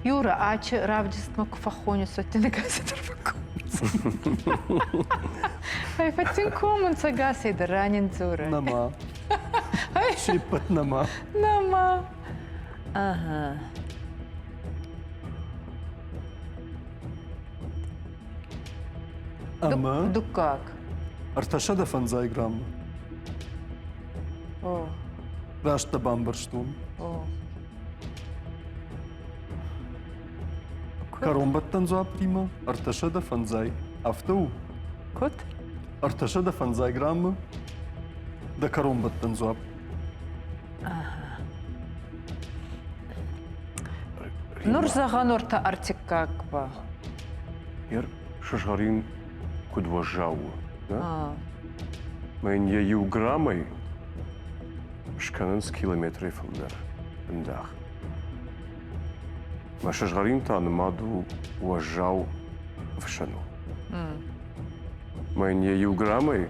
Юра, ачы равдыстмӕ куы фӕхоныс, уӕд дын ӕгасӕй дӕр фӕкомынц. Ай фӕттин комынц ӕгасӕй дӕр ранин дзуры. Нӕма. Се ппӕт нӕма. Нӕма. Ага. Ӕмӕ? Дуккаг. 305 граммы. О. Раст дӕ бамбӕрстон. О. Кӕронбӕттӕн дзуапптимӕ 305. Афтӕ у? Куыд? 305 граммы дӕ кӕронбӕттӕн дзуапп. Нур зӕгъӕн ортӕ ӕртиккаг ба. Ер сызгъӕрин куыд уӕззау у, да? Мӕ йын йӕ иу граммӕй скӕнынц километрӕй фылдӕр ӕндах. Мӕ сызгъӕрин та нымад у уӕззау ӕфсӕныл. Мӕ йын йӕ иу граммӕй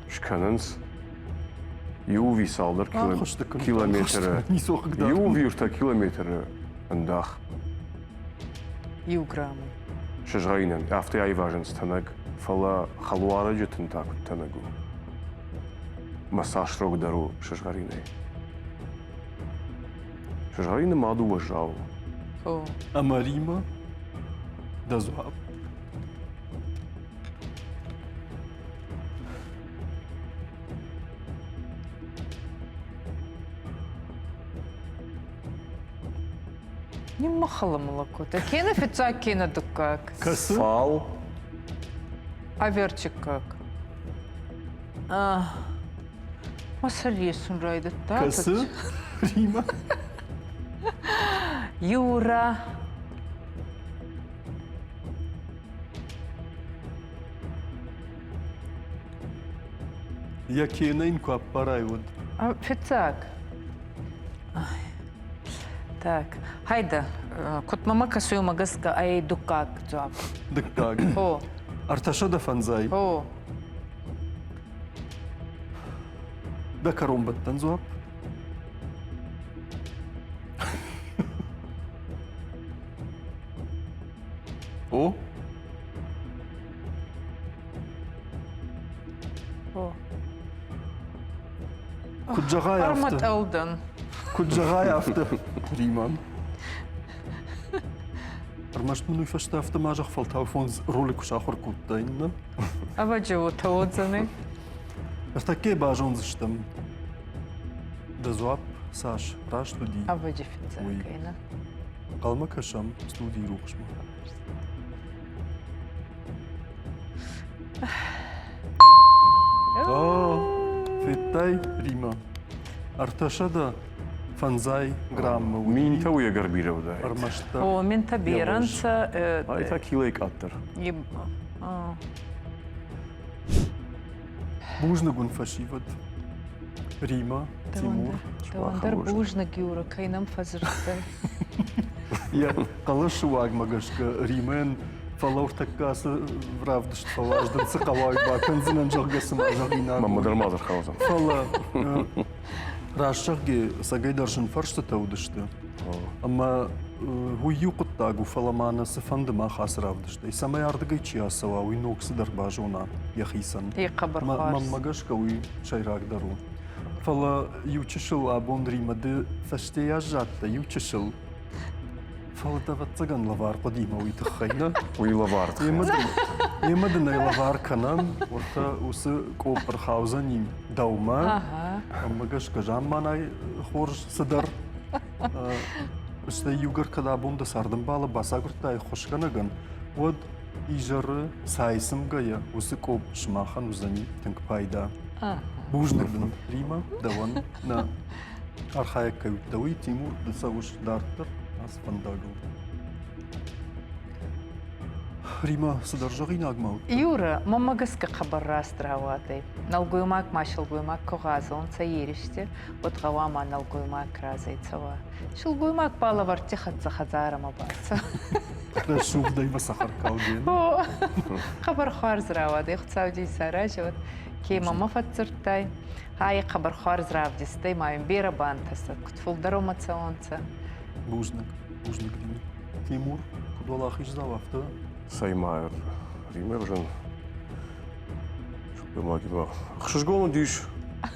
скӕнынц иу ӕви цалдӕр километры, иу ӕви ӕртӕ километры ӕндах. Иу граммы. Сызгъӕринӕн афтӕ аивазынц тӕнӕг, фӕлӕ хӕлуарӕджы тын та куыд тӕнӕг у? Мӕ цас рогдӕр у сызгъӕринӕй. Сызгъӕрины мад у уӕззау. Ӕмӕ Римӕ дӕ дзуапп. Ниммӕхӕлӕмӕлӕ кодта. Кенӕ фиццаг, кенӕ дуккаг. Кӕсы? Фал. Ӕвӕрчиккаг. Ма сӕр есун райдӕдта. Кӕсы? Рима? Юра. Йӕ кенӕ йын куы аппарай, уӕд. Фиццаг. Так, хайда, куыд мӕмӕ кӕсуй, уымӕ гӕсгӕ ӕй дуккаг дзуапп. Дыккаг. О. 305. О. Дӕ кӕронбӕттӕн дзуапп? О. О. Куыд зӕгъай, афтӕ. Ӕрмӕтъӕлдӕн. Куыд зӕгъай, афтӕ, Риман. Ӕрмӕст мын уый фӕстӕ афтӕ ма зӕгъ, фӕлтау фондз ролы куы сахуыр кодтай, нӕ? Ӕвӕджы уотӕ Ныртӕккӕ базондзыстӕм, дӕ дзуапп цас раст уыди. Ӕвӕджы фыццаг, нӕ? Хъӕлмӕ кӕсӕм студийы рухсмӕ. О, федтай, Рима? 305 граммы уыди. Минтӕ уый ӕгӕр бирӕ уыдаид. Ӕрмӕстдӕр. О, минтӕ бирӕ нцӕ. Ай та килӕй къаддӕр. Бузныг уын, фӕсивӕд. Рима, Тимур. Дӕуӕн дӕр бузныг, Юра, кӕй нӕм фӕдзырдтай. Йӕ хъӕлӕсы уагмӕ гӕсгӕ Римӕн фӕлӕуртӕккӕ ацы равдыст фӕлаздын цы хъӕуа, бакӕндзынӕн, зӕгъгӕ, цыма зӕгъинаг. Мӕнмӕ дӕр ма дзырхаудзӕн. Фӕлӕ раст зӕгъгӕ, цӕгӕй дӕр зын фӕрстытӕ уыдысты. Ӕмӕ уый иу хъуыддаг у, фӕлӕ ма нӕ цыфӕнды мах ацы равдыстӕй, цӕмӕй ардыгӕй чи ацӕуа, уый ног цыдӕр базона йӕхицӕн. Мӕнмӕ гӕсгӕ уый сӕйрагдӕр у. Фӕлӕ иу чысыл абон Римӕ ды фӕстейӕ аззадтӕ, иу чысыл. Фӕлӕ дӕ ӕвӕццӕгӕн лӕвар хъуыдимӕ уый тыххӕй, нӕ? Уый лӕвар. Емӕ дын ӕй лӕвар кӕнӕм, уӕртӕ уыцы къопп ӕрхаудзӕни дӕумӕ. Ӕмӕ гӕсгӕ замманай хорз цыдӕр. Стӕй иугӕр кӕд абон дӕ цардӕмбалы бацагуырдтай ӕххуысгӕнӕгӕн, уӕд изӕры цай цымгӕйӕ уыцы къопп сымахӕн уыдзӕни тынг пайда. Бузныг дын, Рима, дӕуӕн нӕ архайӕг кӕй уыдтӕ, уый, Тимур, ды цӕуыс дарддӕр ацы фӕндагыл. Рима, цыдӕр зӕгъинаг ма уыд? Юра, мӕнмӕ гӕсгӕ хъӕбӕр раст рауадӕй. Нӕлгоймаг ма сылгоймаг ку гъазонцӕ еристи, уӕд гъӕуама нӕлгоймаг разӕй цӕуа. Сылгоймаг ба лӕвӕртти хӕццӕ хӕдзарӕмӕ бацӕ. Рӕсугъдӕй мӕ цӕхӕр калген. Хъӕбӕр хуарз рауадӕй, Хуцау ди исаразӕд. Ке мӕмӕ фӕдздзурдтай, ай хъӕбӕр хуарз равдистӕй ма ин берӕ бантӕсӕд, куд фулдӕр уомӕ цӕуонцӕ. Бузныг, бузныг дин. Тимур, куыд уӕлахиздзау, афтӕ? Цӕй ма Римӕ хуызӕн сылгоймагимӕ ӕхсызгон уыдис,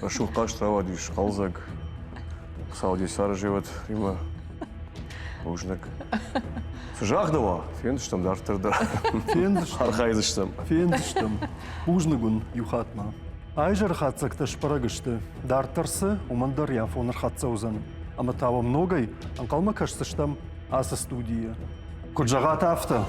рӕсугъд хъазт рауадис, хъӕлдзӕг. Хуыцау де саразӕуӕд, Римӕ. Бузныг. Цы загъдӕуа, фендзыстӕм дарддӕр дӕр. Фендзыстӕм. Архайдзыстӕм. Фендзыстӕм. Бузныг уын иу хатт ма. Айзӕры хатдзӕгтӕ сбӕрӕг сты. Дарддӕр цы, уымӕн дӕр йӕ афон ӕрхӕццӕ уыдзӕн. Ӕмӕ та уӕм ногӕй ӕнхъӕлмӕ кӕсдзыстӕм ацы студийы. Куыд зӕгъат, афтӕ.